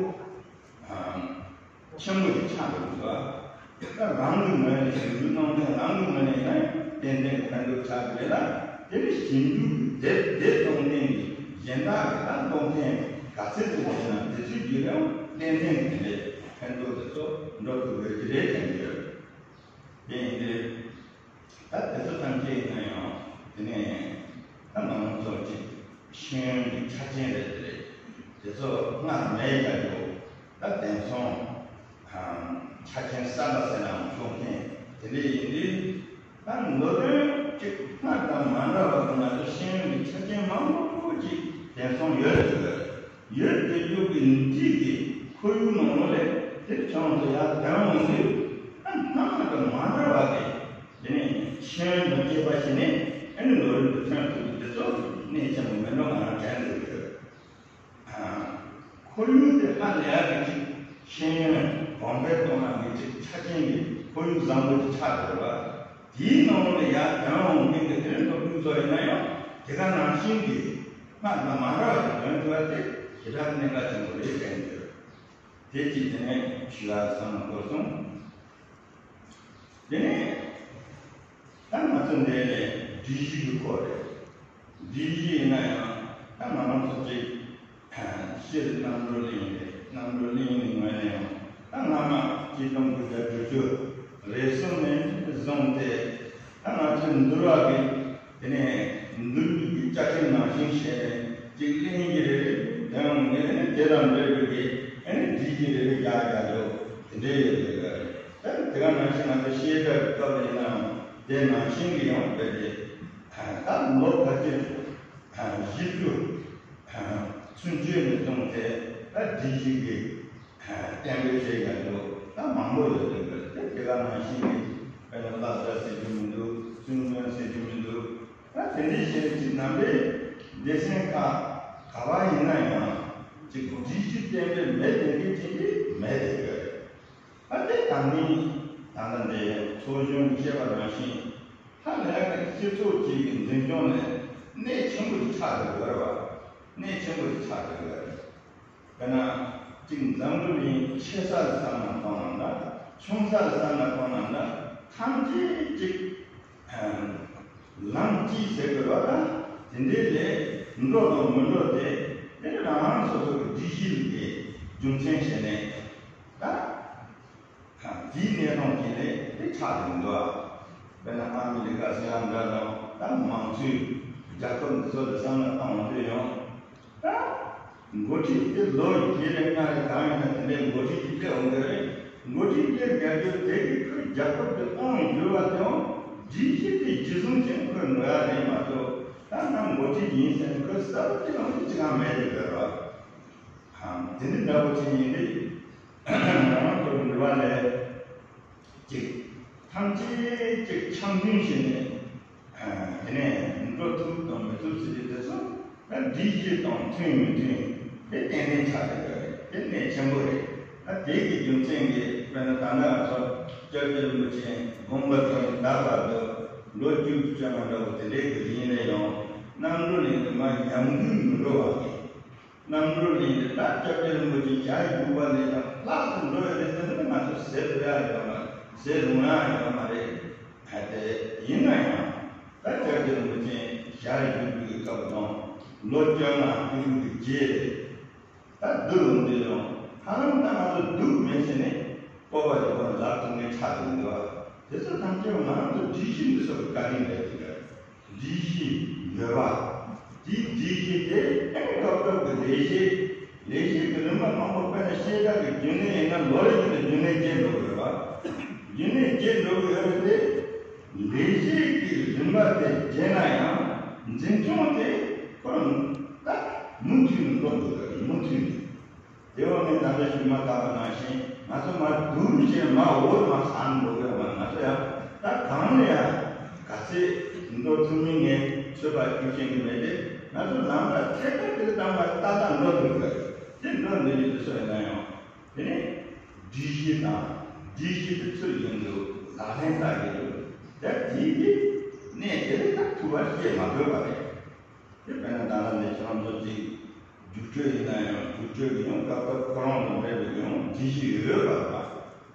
ཆེན་པོ་ཞིག་ཆགས་འདུག་འདུག་བ། ད་རང་གི་ངོས་ནས་ཞིབ་འཇུག་གནང་མཁན་རང་གི་ངོས་ནས་ཡིན་ན་ཏན་ཏན་གྱི་ཕན་ཐོགས་ཆགས་ཀྱི་རེད་ལ། དེ་ནི་ཞིབ་འཇུག་གི་དེབ་དེ་གཏོང་མཁན་གྱི་གཞན་དག་གི་ད་གཏོང་མཁན་ག་ཚད་ཅིག་ཡིན་ན་དེ་ཚོའི་རྒྱུད་ལ་ཡང་གཏན་གཏན་གྱི་དེ་འདྲའི་ཕན་ཐོགས་དེ་ཚོ་འགྲོ་ཐུབ་ཡོད་ཀྱི་རེད་དྲན་གྱི་ཡོད། དེ་ཡིན་དུས། ད་དེ་ཚོ་ཐམས་ཅད་ཡིན་ན་ཡང་དེ་ནས་ད་ང་རང་ཚོ་ཅིག་ཤེས་ཡོན་གྱི་ཆ་རྐྱེན་རེད་དེ་རེད། དེ་ཚོ་སྔར་མེད་ཡ་ཡོད། ད་དེང་སང་ཆ་རྐྱེན་གསར་པ་ཟེར་ནའང་ཆོག་མཁན་དེ་འདྲ་ཡིན་དུས། ད་མདོ་དོན་གཅིག་སྔར་དང་མ་འདྲ་བ་གི་ང་ཚོ་ཤེས་ཡོན་གྱི་ཆ་རྐྱེན་མང་པོ་ཅིག་དེང་སང་ཡོད་རེད་ཟེར། ཡོད་དེ་ཡོད་ཀྱི་འདི་གི་ཁོར་ཡུག་ནང་ལོགས་ལས་དེ་བྱུང་དུ་ཡར་ཐོན་འོང་དུས། ད་སྔར་དང་མ་འདྲ་བ་གི་དེ་ནས་ཤེས་ཡོན་དང་བཅས་པ་ཞིག་ནས་ཨ་ནི་ལོ་རིམ་དུ་ཐོན་ཐུབ་ཀྱི་འདི་ཚོ་གནད་ཆེན་པོ་མིན་འགྲོ་ང་རང་དྲན་འདུག་ཡོད། ཁོར་ཡུག་དེ་ཧ་ལས་ཡག་གི་ཅིག་ཤེས་ཡོན་གོང་འཕེལ་གཏོང་ཡག་གི་ཅིག་ཆ་རྐྱེན་གྱི་ཁོར་ཡུག་བཟང་པོ་ཅིག་ཆགས་ཡོད་པ། དེའི་ནང་ལ་ཡར་ཐོན་འོང་མཁན་གྱི་དེ་ནི་སློབ་ཕྲུག་ཚོ་ཡིན་ན་ཡང་དེ་ག་ནང་བཞིན་གྱི་སྔར་དང་མ་འདྲ་བ་ཞིག་ཐོན་ཐུབ་པ་དེ་ཞེ་དྲག་གནད་འགག་ཆེན་པོ་རེད་དྲན་གྱི་ཡོད། དེ་གཅིག་དེ་ནས་ཞུ་ཡག་བསམ་བློ་འཁོར་སོང་། དེ་ནས་ད་ང་ཚོ་འདི་ནས་སྒྲིག་གཞི་གི་སྐོར་རེད། སྒྲིག་གཞི་ཡིན་ན་ཡང་ད་ང་རང་ཚོ་གཅིག་སྤྱིར་རྣམ་གྲོལ་གླིང་རེད། རྣམ་གྲོལ་གླིང་གི་ངོས་ནས་ཡང་ད་སྔ་མ་གཅིག་སྟོང་དགུ་བརྒྱ་དྲུག་ཅུ་རེ་གསུམ་ནས་བཟུང་སྟེ། ད་ང་ཚོའི་འདུལ་བ་གི་དེ་ནས་འདུལ་བའི་གི་བཅའ་ཁྲིམས་ནང་བཞིན་བྱས་ནས་གཅིག་གླེང་གཞི་རེ་རེ་དོན་ངོས་ནས་དེ་དང་འབྲེལ་བའི་གི་ཨ་ནི་སྒྲིག་གཞི་རེ་རེ་རྒྱག་རྒྱག་འགྲོ་དེ་འདྲའི་ཡོད་པའི་གི་རེད། ད་དེ་ག་ནང་བཞིན་ང་ཚོ་བཤད་གྲྭ་གི་སྐབས་ལ་ཡིན་ནའང་དེ་ནང་བཞིན་གྱི་ཡང་དཔེ་དེ་ད་ལོ་ཕལ་ཆེར་བཞི་བཅུ་ཚུན་ཆད་ནས་བཟུང་སྟེ་ད་སྒྲིག་གཞི་གི་གཏན་འབེབས་བྱས་ཡ་འདུག་ད་མང་པོ་ཡོད་འདུག་གི་རེད། དེ་དེ་ག་ནང་བཞིན་གྱི་དཔེར་ན་བསླབ་བྱ་ཟེར་རྒྱུ་མི་འདུག་སུན་སྣོན་ཟེར་རྒྱུ་མི་འདུག་ད་དེ་འདྲའི་བྱས་ནས་ཅིག་ནང་པའི་སྡེ་ཚན་ཁག་ག་པར་ཡིན་ན་ཡང་ཅིག་སྒྲིག་གཞི་གཏན་འབེབས་མེད་མཁན་གྱི་ཅིག་གི་མེད་དེ་ཡོད་རེད། ད་དེ་དང་ནི་ད་ལྟ་འདི་ཚོགས་གཞོན་གྱིས་བཤད་པ་ནང་བཞིན་ཧ་ལས་ཀྱི་སྤྱི་ཚོགས་ཅིག་གི་འཛིན་སྐྱོང་ལ་གནད་ཆེན་པོ་ཞིག་ཆགས་བསྡད་ཡོད་རེད་བ། གནད་ཆེན་པོ་ཞིག་ཆགས་བསྡད་ཡོད་རེད། དཔེར་ན་གཅིག་འཛམ་བུ་གླིང་ཆེ་ས་ལ་བསམ་ན་གང་ན་འདྲ། ཆུང་ས་ལ་བསམ་ན་གང་ན་འདྲ། ཐམས་ཅད་གཅིག་ལམ་གཅིག་ཟེར་དགོས་པ་དང་དེ་འདྲའི་ལས་འགྲོ་དང་མི་འགྲོ་དེ་དེ་ནི་རང་རང་སོ་སོ་གི་སྒྲིག་གཞི་ལ་དེ་རྒྱུ་མཚན་བྱས་ནས་ད། དེའི་གནས་སྟངས་ཀྱི་ལས་དེ་ཆགས་ཀྱི་མི་འདུག་ཨ། དཔེར་ན་ཨ་མི་རི་ཀ་སི་ལང་ཀ་དང་ད་མང་ཚུལ་རྒྱལ་ཁབ་འདི་ཚོ་ལ་བསམ་བློ་བཏང་འོང་དུས་ཡང་། ད་འགོ་ཁྲིད་དེ་ལོ་བརྒྱད་རེ་ལྔ་རེ་གང་ཡིན་ན་དེ་འདྲའི་འགོ་ཁྲིད་ཀྱི་སླེབས་འོང་གི་རེད། འགོ་ཁྲིད་སླེབས་རྒྱག་རྒྱུ་དེ་གི་ཁོའི་རྒྱལ་ཁབ་དེ་དབང་བསྒྱུར་བ་དེའང་སྒྲིག་གཞི་དེ་གཞི་བཟུང་ཅན་ཁོས་འགྲོ་ཡ་རེད་མ་གཏོགས། ད་ང་འགོ་ཁྲིད་ཡིན་ཟེར་ནས་ཁོས་གསལ་པོ་ཅིག་ལངས་ཅི་གང་མེད་དེ་ཡོད་རེད་བ། དེ་འདྲ་འདྲ་པོ་ཅིག་ཡིན་དུས། ང་རང་ཚོ་གི་འདུལ་བ་ལས་ཅིག་ཐམས་ཅད་ཅིག་འཆམ་མཐུན་བྱས་ནས་དེ་ནས་འགྲོ་ཐུབ་དང་མི་ཐུབ་ཟེར་གྱི་དེ་ཚོ་ད་སྒྲིག་གཞི་དང་མཐུན་མི་མཐུན་དེ་ཏན་ཏན་ཆགས་ཀྱི་ཡོད་རེད། དེ་གནད་ཆེན་པོ་རེད། ད་དེ་གི་རྒྱུ་མཚན་གྱིས་དཔེར་ན་ད་ལྟ་ང་ཚོ་སྐྱབས་རྗེ་རིན་པོ་ཆེ་དགོངས་པ་དེ་ད་བར་དུ་ལོ་བཅུ་བཅོ་ལྔ་འདྲ་བོ་དེ་འདྲའི་གི་རིང་ལ་ཡང་རྣམ་གྲོལ་གླིང་དུ་མར་ཉམས་རྒུད་མི་འགྲོ་བ་གི་རྣམ་གྲོལ་གླིང་དུ་ད་སྐྱབས་རྗེ་རིན་པོ་ཆེ་ཞལ་བཞུགས་པ་ལས་ཀྱང་ལྷག་ཏུ་འགྲོ་ཡོད་རེད་ཟེར་ན་ང་ཚོ་ཟེར་དགོས་ཡ་ཡོད་མ་རེད། ཟེར་རུང་ཡ་ཡོད་མ་རེད། གལ་ཏེ་ཡིན་ན་ཡང་ད་སྐྱབས་རྗེ་རིན་པོ་ཆེ་ཞལ་བཞུགས་པའི་སྐབས་དང་ལོ་བཅོ་ལྔ་སྐུ་བཞུགས་ཀྱི་རྗེས་རེད། ད་སྡུག་འདི་ཡང་ཧ་ལམ་ད་ང་ཚོ་སྡུག་མེད་ཟེར་ནས་སྤོབས་པ་ཡོད་པ་ལབ་ཐུབ་མཁན་ཆགས་ཀྱི་མི་འདུག་ཨ། དེ་ཚོ་ཐམས་ཅད་ང་རང་ཚོ་སྒྲིག་གཞི་འདི་ཚོ་གི་བཀའ་དྲིན་རེད་ཟེར་གི། སྒྲིག་གཞི་ཡོད་པ། དེའི་སྒྲིག་གཞི་དེ་ཨེ་སྐབས་སྐབས་ཀྱི་ལས་གཞི། ལས་གཞི་གི་རིམ་པ་མང་པོ་དཔེར་ན་བཤད་གྲྭ་གི་རྒྱུན་ལས་ཡིན་ན་ལོ་རེ་བཞིན་དུ་རྒྱུན་ལས་བརྗེ་འགྲོ་གི་ཡོད་པ། རྒྱུན་ལས་བརྗེ་འགྲོ་གི་ཡོད་རེད་དེ། ལས་གཞི་གི་རིམ་པ་དེ་བརྗེ་ན་ཡང་འཛིན་སྐྱོང་དེ་ཁོ་རང་ད་མུ་མཐུད་ནས་འགྲོ་དགོས་ཀྱི་རེད། མུ་མཐུད་ནས། དེ་འོག་ནས་ད་ལྟ་ཞུས་མ་ཐག་པ་ནང་བཞིན་ང་ཚོ་མར་བསྡུར་བྱས་མར་འོར་མར་ཟག་འགྲོ་གི་ཡོད་མ་རེད། ང་ཚོ་ཡང་ད་གང་ལ་ཡང་ག་ཚད་འགྲོ་ཐུབ་མིན་ངས་ཚོད་དཔག་རྒྱུ་ཅན་གྱི་མེད་དེ། ང་ཚོ་ལམ་ཁ་ཐད་ཀར་དེ་དང་མ་ཏག་ཏག་འགྲོ་འདུག་གི། དེ་འགྲོ་འདི་ཡོད་དུ་སོང་ཡིན་ན་ཡང་། དེ་ནས་སྒྲིག་གཞི་དང་སྒྲིག་གཞི་དེ་ཚུར་ཡིན་དུ་ལག་ལེན་བསྟར་གྱི་འདུག་ད་དེའི་གནས་དེ་ལས་ད་ཐུབ་པ་བཤད་མ་དགོས་པ་རེད། དེ་དཔེར་ན་ད་ལྟ་ནས་ཁྱེད་རང་ཚོ་ཅིག་རྒྱུགས་སྤྲོད་ཡིན་ན་ཡང་རྒྱུགས་སྤྲོད་ཀྱི་ཡང་སྐབས་སྐབས་ཁོ་རང་དང་འབྲེལ་བའི་ཡང་སྒྲིག་གཞི་ཡོད་པ་རེད་པ།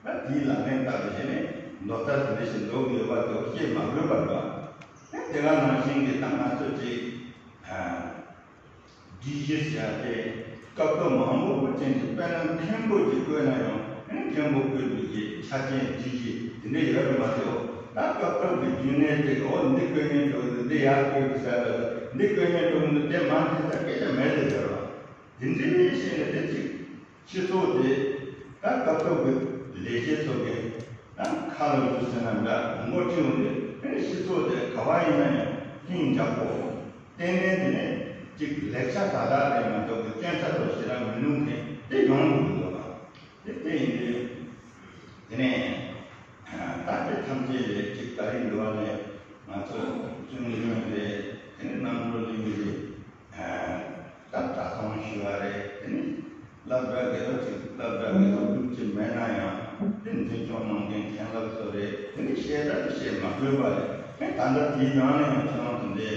ད་དེའི་ལག་ལེན་བསྟར་བ་བྱས་ནས་ལོ་ལྟར་དེ་འདྲ་ཞིག་འགྲོ་གི་ཡོད་པ་དེ་བཤད་མ་དགོས་པ་རེད་པ། ད་ དེ་ག་ནང་བཞིན་གྱི་ད་ང་ཚོ་ཅིག་ཨ་སྒྲིག་གཞི་ཟེར་ཡ་དེ་སྐབས་ཐོག་མང་པོ་ཅན་གྱི་དཔེར་ན་མཁན་པོ་ཅིག་བསྐོས་ན་ཡང་ཨ་ནི་མཁན་པོ་བསྐོས་པའི་གི་ཆ་རྐྱེན་སྒྲིག་གཞི་དེ་འདྲ་ཡོད་རེད་མ་གཏོགས། ད་སྐབས་ཐོག་གི་རྒྱུན་གནས་དེ་གི་འོ་འདི་བསྐོས་ཉན་འགྲོ་གི་འདི་ཡར་བསྐོས་གི་ཟེར་ལ་འདི་བསྐོས་ཉན་འགྲོ་གི་འདི་དེ་མ་འདི་ཟེར་སྐད་ཆ་མེད་དེ་ཟེར་བ། དེ་འདྲའི་བཤད་ནས་དེ་གཅིག་སྤྱི་ཚོགས་དེ་ད་སྐབས་ཐོག་གི་ལས་བྱེད་ཚོ་གི་ད་ཁ་ལ་འཇུ་ཟེར་ན་འདྲ་མགོ་ཁྲིད་འོང་དུས་ཨ་ནི་སྤྱི་ཚོགས་དེ་ག་བ་ཡིན་ན་ཡང་ལྷིང་འཇགས་པོ་ཏན་ཏན་དེ་ནས་གཅིག་ལེགས་ཆ་དག་དག་རེད་མ་གཏོགས་གི་སྐྱོན་ཆ་ཚོ་ཞེ་དྲག་མི་ལྷུང་མཁན་དེ་ཡོང་གི་མི་འདུག་ག་དེ་དེ་ཡིན་དུས་དེ་ནས་ད་དེ་ཐམས་ཅད་ལས་གཅིག་ད་རིང་འདི་བ་ལས་ང་ཚོ་ཚུལ་མིན་རེད། དེ་ནས་རྣམ་གྲོལ་གླིང་གི་ད་གྲྭ་ཚང་ཞུ་བ་རེད། དེ་ནས་སློབ་གྲྭ་དགེ་སློབ་ཅིག་སློབ་གྲྭ་དགེ་སློབ་ལུགས་ཅིག་མེད་ན་ཡང་དེ་འཛིན་སྐྱོང་གནང་མཁན་མཁན་སློབ་ཚོ་རེད། དེ་ནས་བཤད་ད་དེ་བཤད་མ་དགོས་པ་རེད། དེ་ད་ལྟ་དེའི་ནང་ནས་ཡང་ཁྱེད་རང་ཚོ་འདི་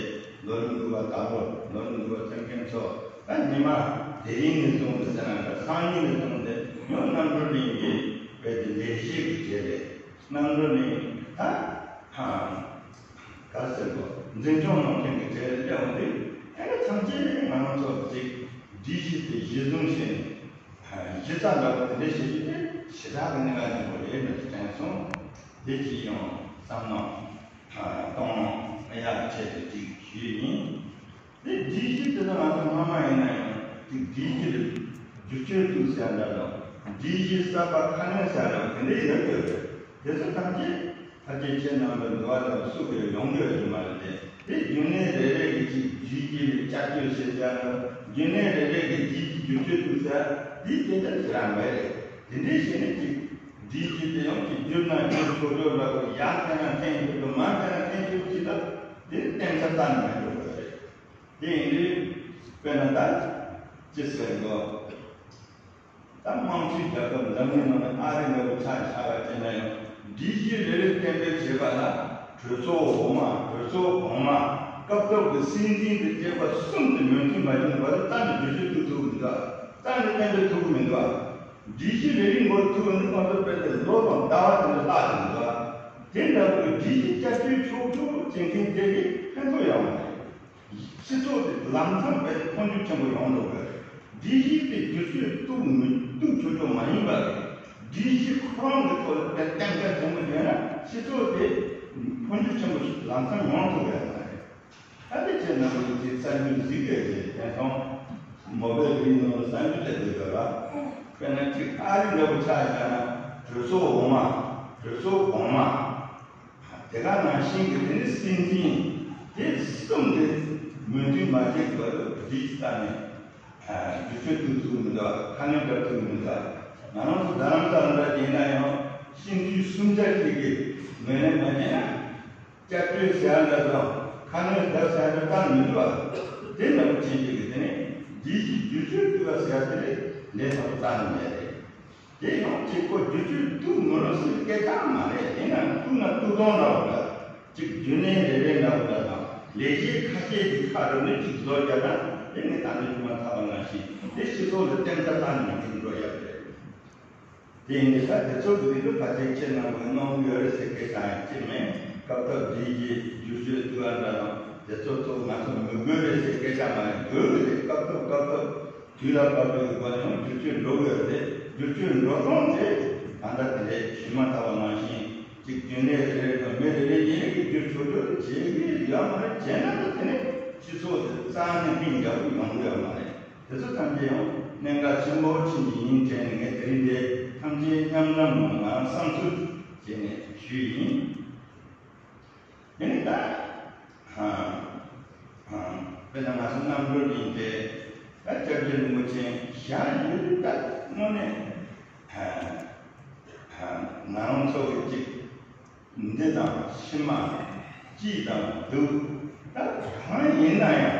ལོ་རིམ་དགུ་པ་ད་ལོ་ལོ་རིམ་དགུ་པ་ཐོན་མཁན་ཚོ་ད་ཉི་མ་དེ་རིང་ནས་བཟུང་སྟེ་ཟེར་ན་འདྲ་སང་ཉིན་ནས་བཟུང་སྟེ་ཡང་རྣམ་གྲོལ་གླིང་གི་བོད་ཀྱི་ལས་བྱེད་ཀྱི་གྲས་ལས། རྣམ་གྲོལ་གླིང་ད་ཧ་ག་ཟེར་གོ་འཛིན་སྐྱོང་གནང་མཁན་གྱི་གྲས་སླེབས་འོང་དུས་ཨ་ནི་ཐམས་ཅད་ང་རང་ཚོ་གཅིག་སྒྲིག་གཞི་དེ་གཞི་བཟུང་བྱས་ནས་གཞི་རྩ་འདྲ་པོ་དེ་འདྲ་བྱེད་རྒྱུ་དེ་ཞེ་དྲག་གི་གནད་འགག་ཆེན་པོ་རེད་ལབ་དྲན་སོང་། དེ་གྱིས་ཡང་བསམ་མནོ་གཏོང་ཡག་ཆེད་དུ་གཅིག་ཞུས་ཡིན། དེ་སྒྲིག་གཞི་དེ་ཚོ་ང་ཚོ་སྔ་མ་ཡིན་ན་ཡང་དེ་སྒྲིག་གཞི་ལ་བསྒྱུར་བཅོས་ཐུབ་ཟེར་འདྲ་དང་སྒྲིག་གཞི་གསར་པ་ཁ་སྣོན་ཟེར་འདྲ་དེ་འདྲ་ཡོད་ཡོད་རེད། དེ་ཚོ་ཐམས་ཅད་ཕལ་ཆེར་ཁྱེད་རྣམ་པའི་འདུལ་བ་ལ་སུ་གིས་ཡོང་གི་ཡོད་རྒྱུ་མ་རེད་དེ། དེ་རྒྱུན་གནས་རེ་རེ་གི་ཅིག་སྒྲིག་གཞི་ལ་བསྐྱར་བཅོས་བྱེད་ཟེར་འདྲ་རྒྱུན་གནས་རེ་རེ་གི་སྒྲིག་གཞི་བསྒྱུར་བཅོས་ཐུབ་ཟེར་དེའི་སྐད་ཆ་དེ་རང་མེད་རེད། དེ་འདྲའི་བྱས་ནས་ཅིག་སྒྲིག་གཞི་དེ་ཡང་ཅིག་བསྒྱུར་ན་བསྒྱུར་ཆོག་ཆོག་འདྲ་པོ་ཡར་འཐེན་ན་འཐེན་ཆོག་ཆོག་མར་འཐེན་ན་འཐེན་ཆོག་ཅིག་ལ་དེ་གཏན་ས་རྩ་ནས་མེད་འགྲོ་གི་རེད། དེ་ཡིན་དུས་དཔེར་ན་ད་ཅི་ཟེར་དགོས། ད་དམངས་གཙོའི་རྒྱལ་ཁབ་འཛམ་གླིང་ནང་ནས་ཨ་རི་འདྲ་པོ་ཆ་བཞག་པ་བྱས་ན་ཡང་སྒྲིག་གཞི་རེ་རེ་གཏན་འབེབས་བྱེད་པ་ལ་གྲོས་ཚོགས་འོག་མ་གྲོས་ཚོགས་གོང་མ་སྐབས་ཐོག་གི་སྲིད་འཛིན་དང་བཅས་པ་གསུམ་དེ་མོས་མཐུན་མ་བྱུང་བར་དུ་རྩ་ནས་བསྒྱུར་བཅོས་ཐུབ་ཐུབ་མི་འདུག་རྩ་ནས་གཏན་འབེབས་ཐུབ་ཀྱི་མི་འདུག་སྒྲིག་གཞི་རེ་རེ་འགོ་ཚུགས་ནས་ཁོང་ཚོ་དཔེ་དེ་ལོ་དང་ཟླ་བ་དེ་འདྲ་ལྷག་ཀྱི་མི་འདུག་དེ་འདྲ་བོའི་སྒྲིག་གཞི་བསྐྱར་བཅོས་ཆོག་ཆོག་བྱེད་མཁན་དེ་གི་ཕན་ཐོགས་ཡོད་མ་རེད། སྤྱི་ཚོགས་དེ་ལམ་སང་དཔེ་འཕོ་འགྱུར་ཆེན་པོ་ཡོང་འགྲོ་གི་རེད། སྒྲིག་གཞི་དེ་བསྒྱུར་བཅོས་གཏུག་མི་གཏུག་ཆོག་ཆོག་མ་ཡིན་པ་རེད། སྒྲིག་གཞི་ཁོ་རང་གི་ཐོག་ལ་དཔེ་གཏན་འཁེལ་བྱུང་གི་ཡོད་ན་སྤྱི་ཚོགས་དེ་འཕོ་འགྱུར་ཆེན་པོ་ཞིག་ལམ་སང་ཡོང་ཐུབ་ཡོད་མ་རེད། ད་དེ་ཁྱེད་རྣམ་པ་ཚོས་གསར་འགྱུར་གཟིགས་དགོས་ཀྱི་དེང་སང་མོ་བེལ་རིགས་ནང་ལ་གསར་འགྱུར་སླེབས་དགོས་ཀྱི་རེད། དཔེར་ན་གཅིག་ཨ་རི་འདྲ་པོ་ཆ་བཞག་ན་གྲོས་ཚོགས་འོག་མ་གྲོས་ཚོགས་གོང་མ། དེ་ག་ནང་བཞིན་གྱི་དེ་ནི་སྲིད་འཛིན་དེ་གསུམ་དེ་མོས་མཐུན་མ་བྱས་པར་སྒྲིག་གཞི་རྩ་ནས་བསྒྱུར་བཅོས་ཐུབ་ཐུབ་མི་འདུག་ཁ་སྣོན་བརྒྱབ་ཐུབ་མི་འདུག་ང་རང་ཚོ་རྡ་རམ་ས་ལ་འདྲ་ཡིན་ན་ཡང་སྤྱི་འཐུས་སུམ་ཆ་གཅིག་གིས་ངོས་ལེན་མ་བྱས་ན་བསྐྱར་བཅོས་ཟེར་ཡ་འདྲ་དང་ཁ་སྣོན་བརྒྱབ་ཟེར་ཡ་འདྲ་གཏན་མི་འདུག་དེ་འདྲ་པོ་བྱེད་ཀྱི་གི་དེ་ནི་སྒྲིག་གཞི་བསྒྱུར་བཅོས་ཐུབ་པ་ཟེར་ཡ་དེ་ལས་ལས་སླ་པོ་རྩ་ནས་མེད་རེད། དེ་ཡང་གཅིག་པོ་བསྒྱུར་བཅོས་ཐུབ་མི་ལོ་སྲིད་སྐད་ཆ་མ་རེད། ཡིན་ནའང་ཐུབ་ན་ཐུབ་ཐང་འདྲ་བོ་འདྲ། གཅིག་རྒྱུན་གནས་རེ་རེ་འདྲ་བོ་འདྲ་དང་ལས་བྱེད་ཁ་ཤས་ཀྱི་ཁ་རུ་ནི་གཅིག་བཟོ་རྒྱག་ན་དེ་ནི་ད་ནི་ཆུང་མ་ཐག་པ་ནང་བཞིན་དེ་སྤྱི་ཚོགས་ལ་བརྟན་ས་ད་ནི་མི་འགྲོ་ཡག་རེད། དེ་ཡིན་དུས་ད་དེ་ཚོ་གི་རིགས་ལ་ཕལ་ཆེར་ཁྱེད་རྣམ་པས་གནང་གི་ཡོད་རེད་ཟེར་སྐད་ཆ་ཡང་ཅི་མེད། སྐབས་ཐོག་སྒྲིག་གཞི་བསྒྱུར་བཅོས་ཐུབ་པ་འདྲ་དང་དེ་ཚོ་ཚོ་ང་ཚོ་མི་དགོས་རེད་ཟེར་སྐད་ཆ་མ་རེད། དགོས་ཀྱི་རེད། སྐབས་ཐོག་སྐབས་ཐོག་དུས་ལ་བབ་པའི་སྒོ་ནས་ཡང་བསྒྱུར་བཅོས་འགྲོ་དགོས་རེད། བསྒྱུར་བཅོས་འགྲོ་སྟངས་དེ་ད་ལྟ་དེ་འདྲའི་ཇི་མ་ཐག་པ་ནང་བཞིན་གཅིག་རྒྱུན་ལས་རེ་རེ་དང་མི་རེ་རེ་ཡིན་གྱི་བསྒྱུར་ཆོག་ཆོག་ཏུ་བྱེད་ཀྱི་ཡོད་མ་རེད། བྱས་ན་ད་དེ་ནས་སྤྱི་ཚོགས་དེ་རྩ་ནས་ལྷིང་འཇགས་པོ་ཡོང་གི་ཡོད་མ་རེད། དེ་ཚོ་ཐམས་ཅད་ཡང་གནད་འགག་ཆེན་པོ་ཕྱིན་ཅི་ཡིན་དྲན་ནས་ངས་དེ་རིང་འདི་ཐམས་ཅད་མཉམ་འཛོམས་ངང་ང་རང་བསམ་ཚུལ་བྱས་ནས་ཞུས་ཡིན། དེ་ནི་ད། ཨ། ཨ། དཔེར་ན་ང་ཚོ་རྣམ་གྲོལ་གླིང་དེ་ད་སྐྱབས་རྗེ་རིན་པོ་ཆེ་ཞལ་ཡོད་དུས་ད་དངོས་གནས། ཨ། ཨ། ང་རང་ཚོ་གི་གཅིག་འདི་དང་ཕྱི་མ་སྐྱིད་དང་སྡུག་ད་གང་ཡིན་ན་ཡང་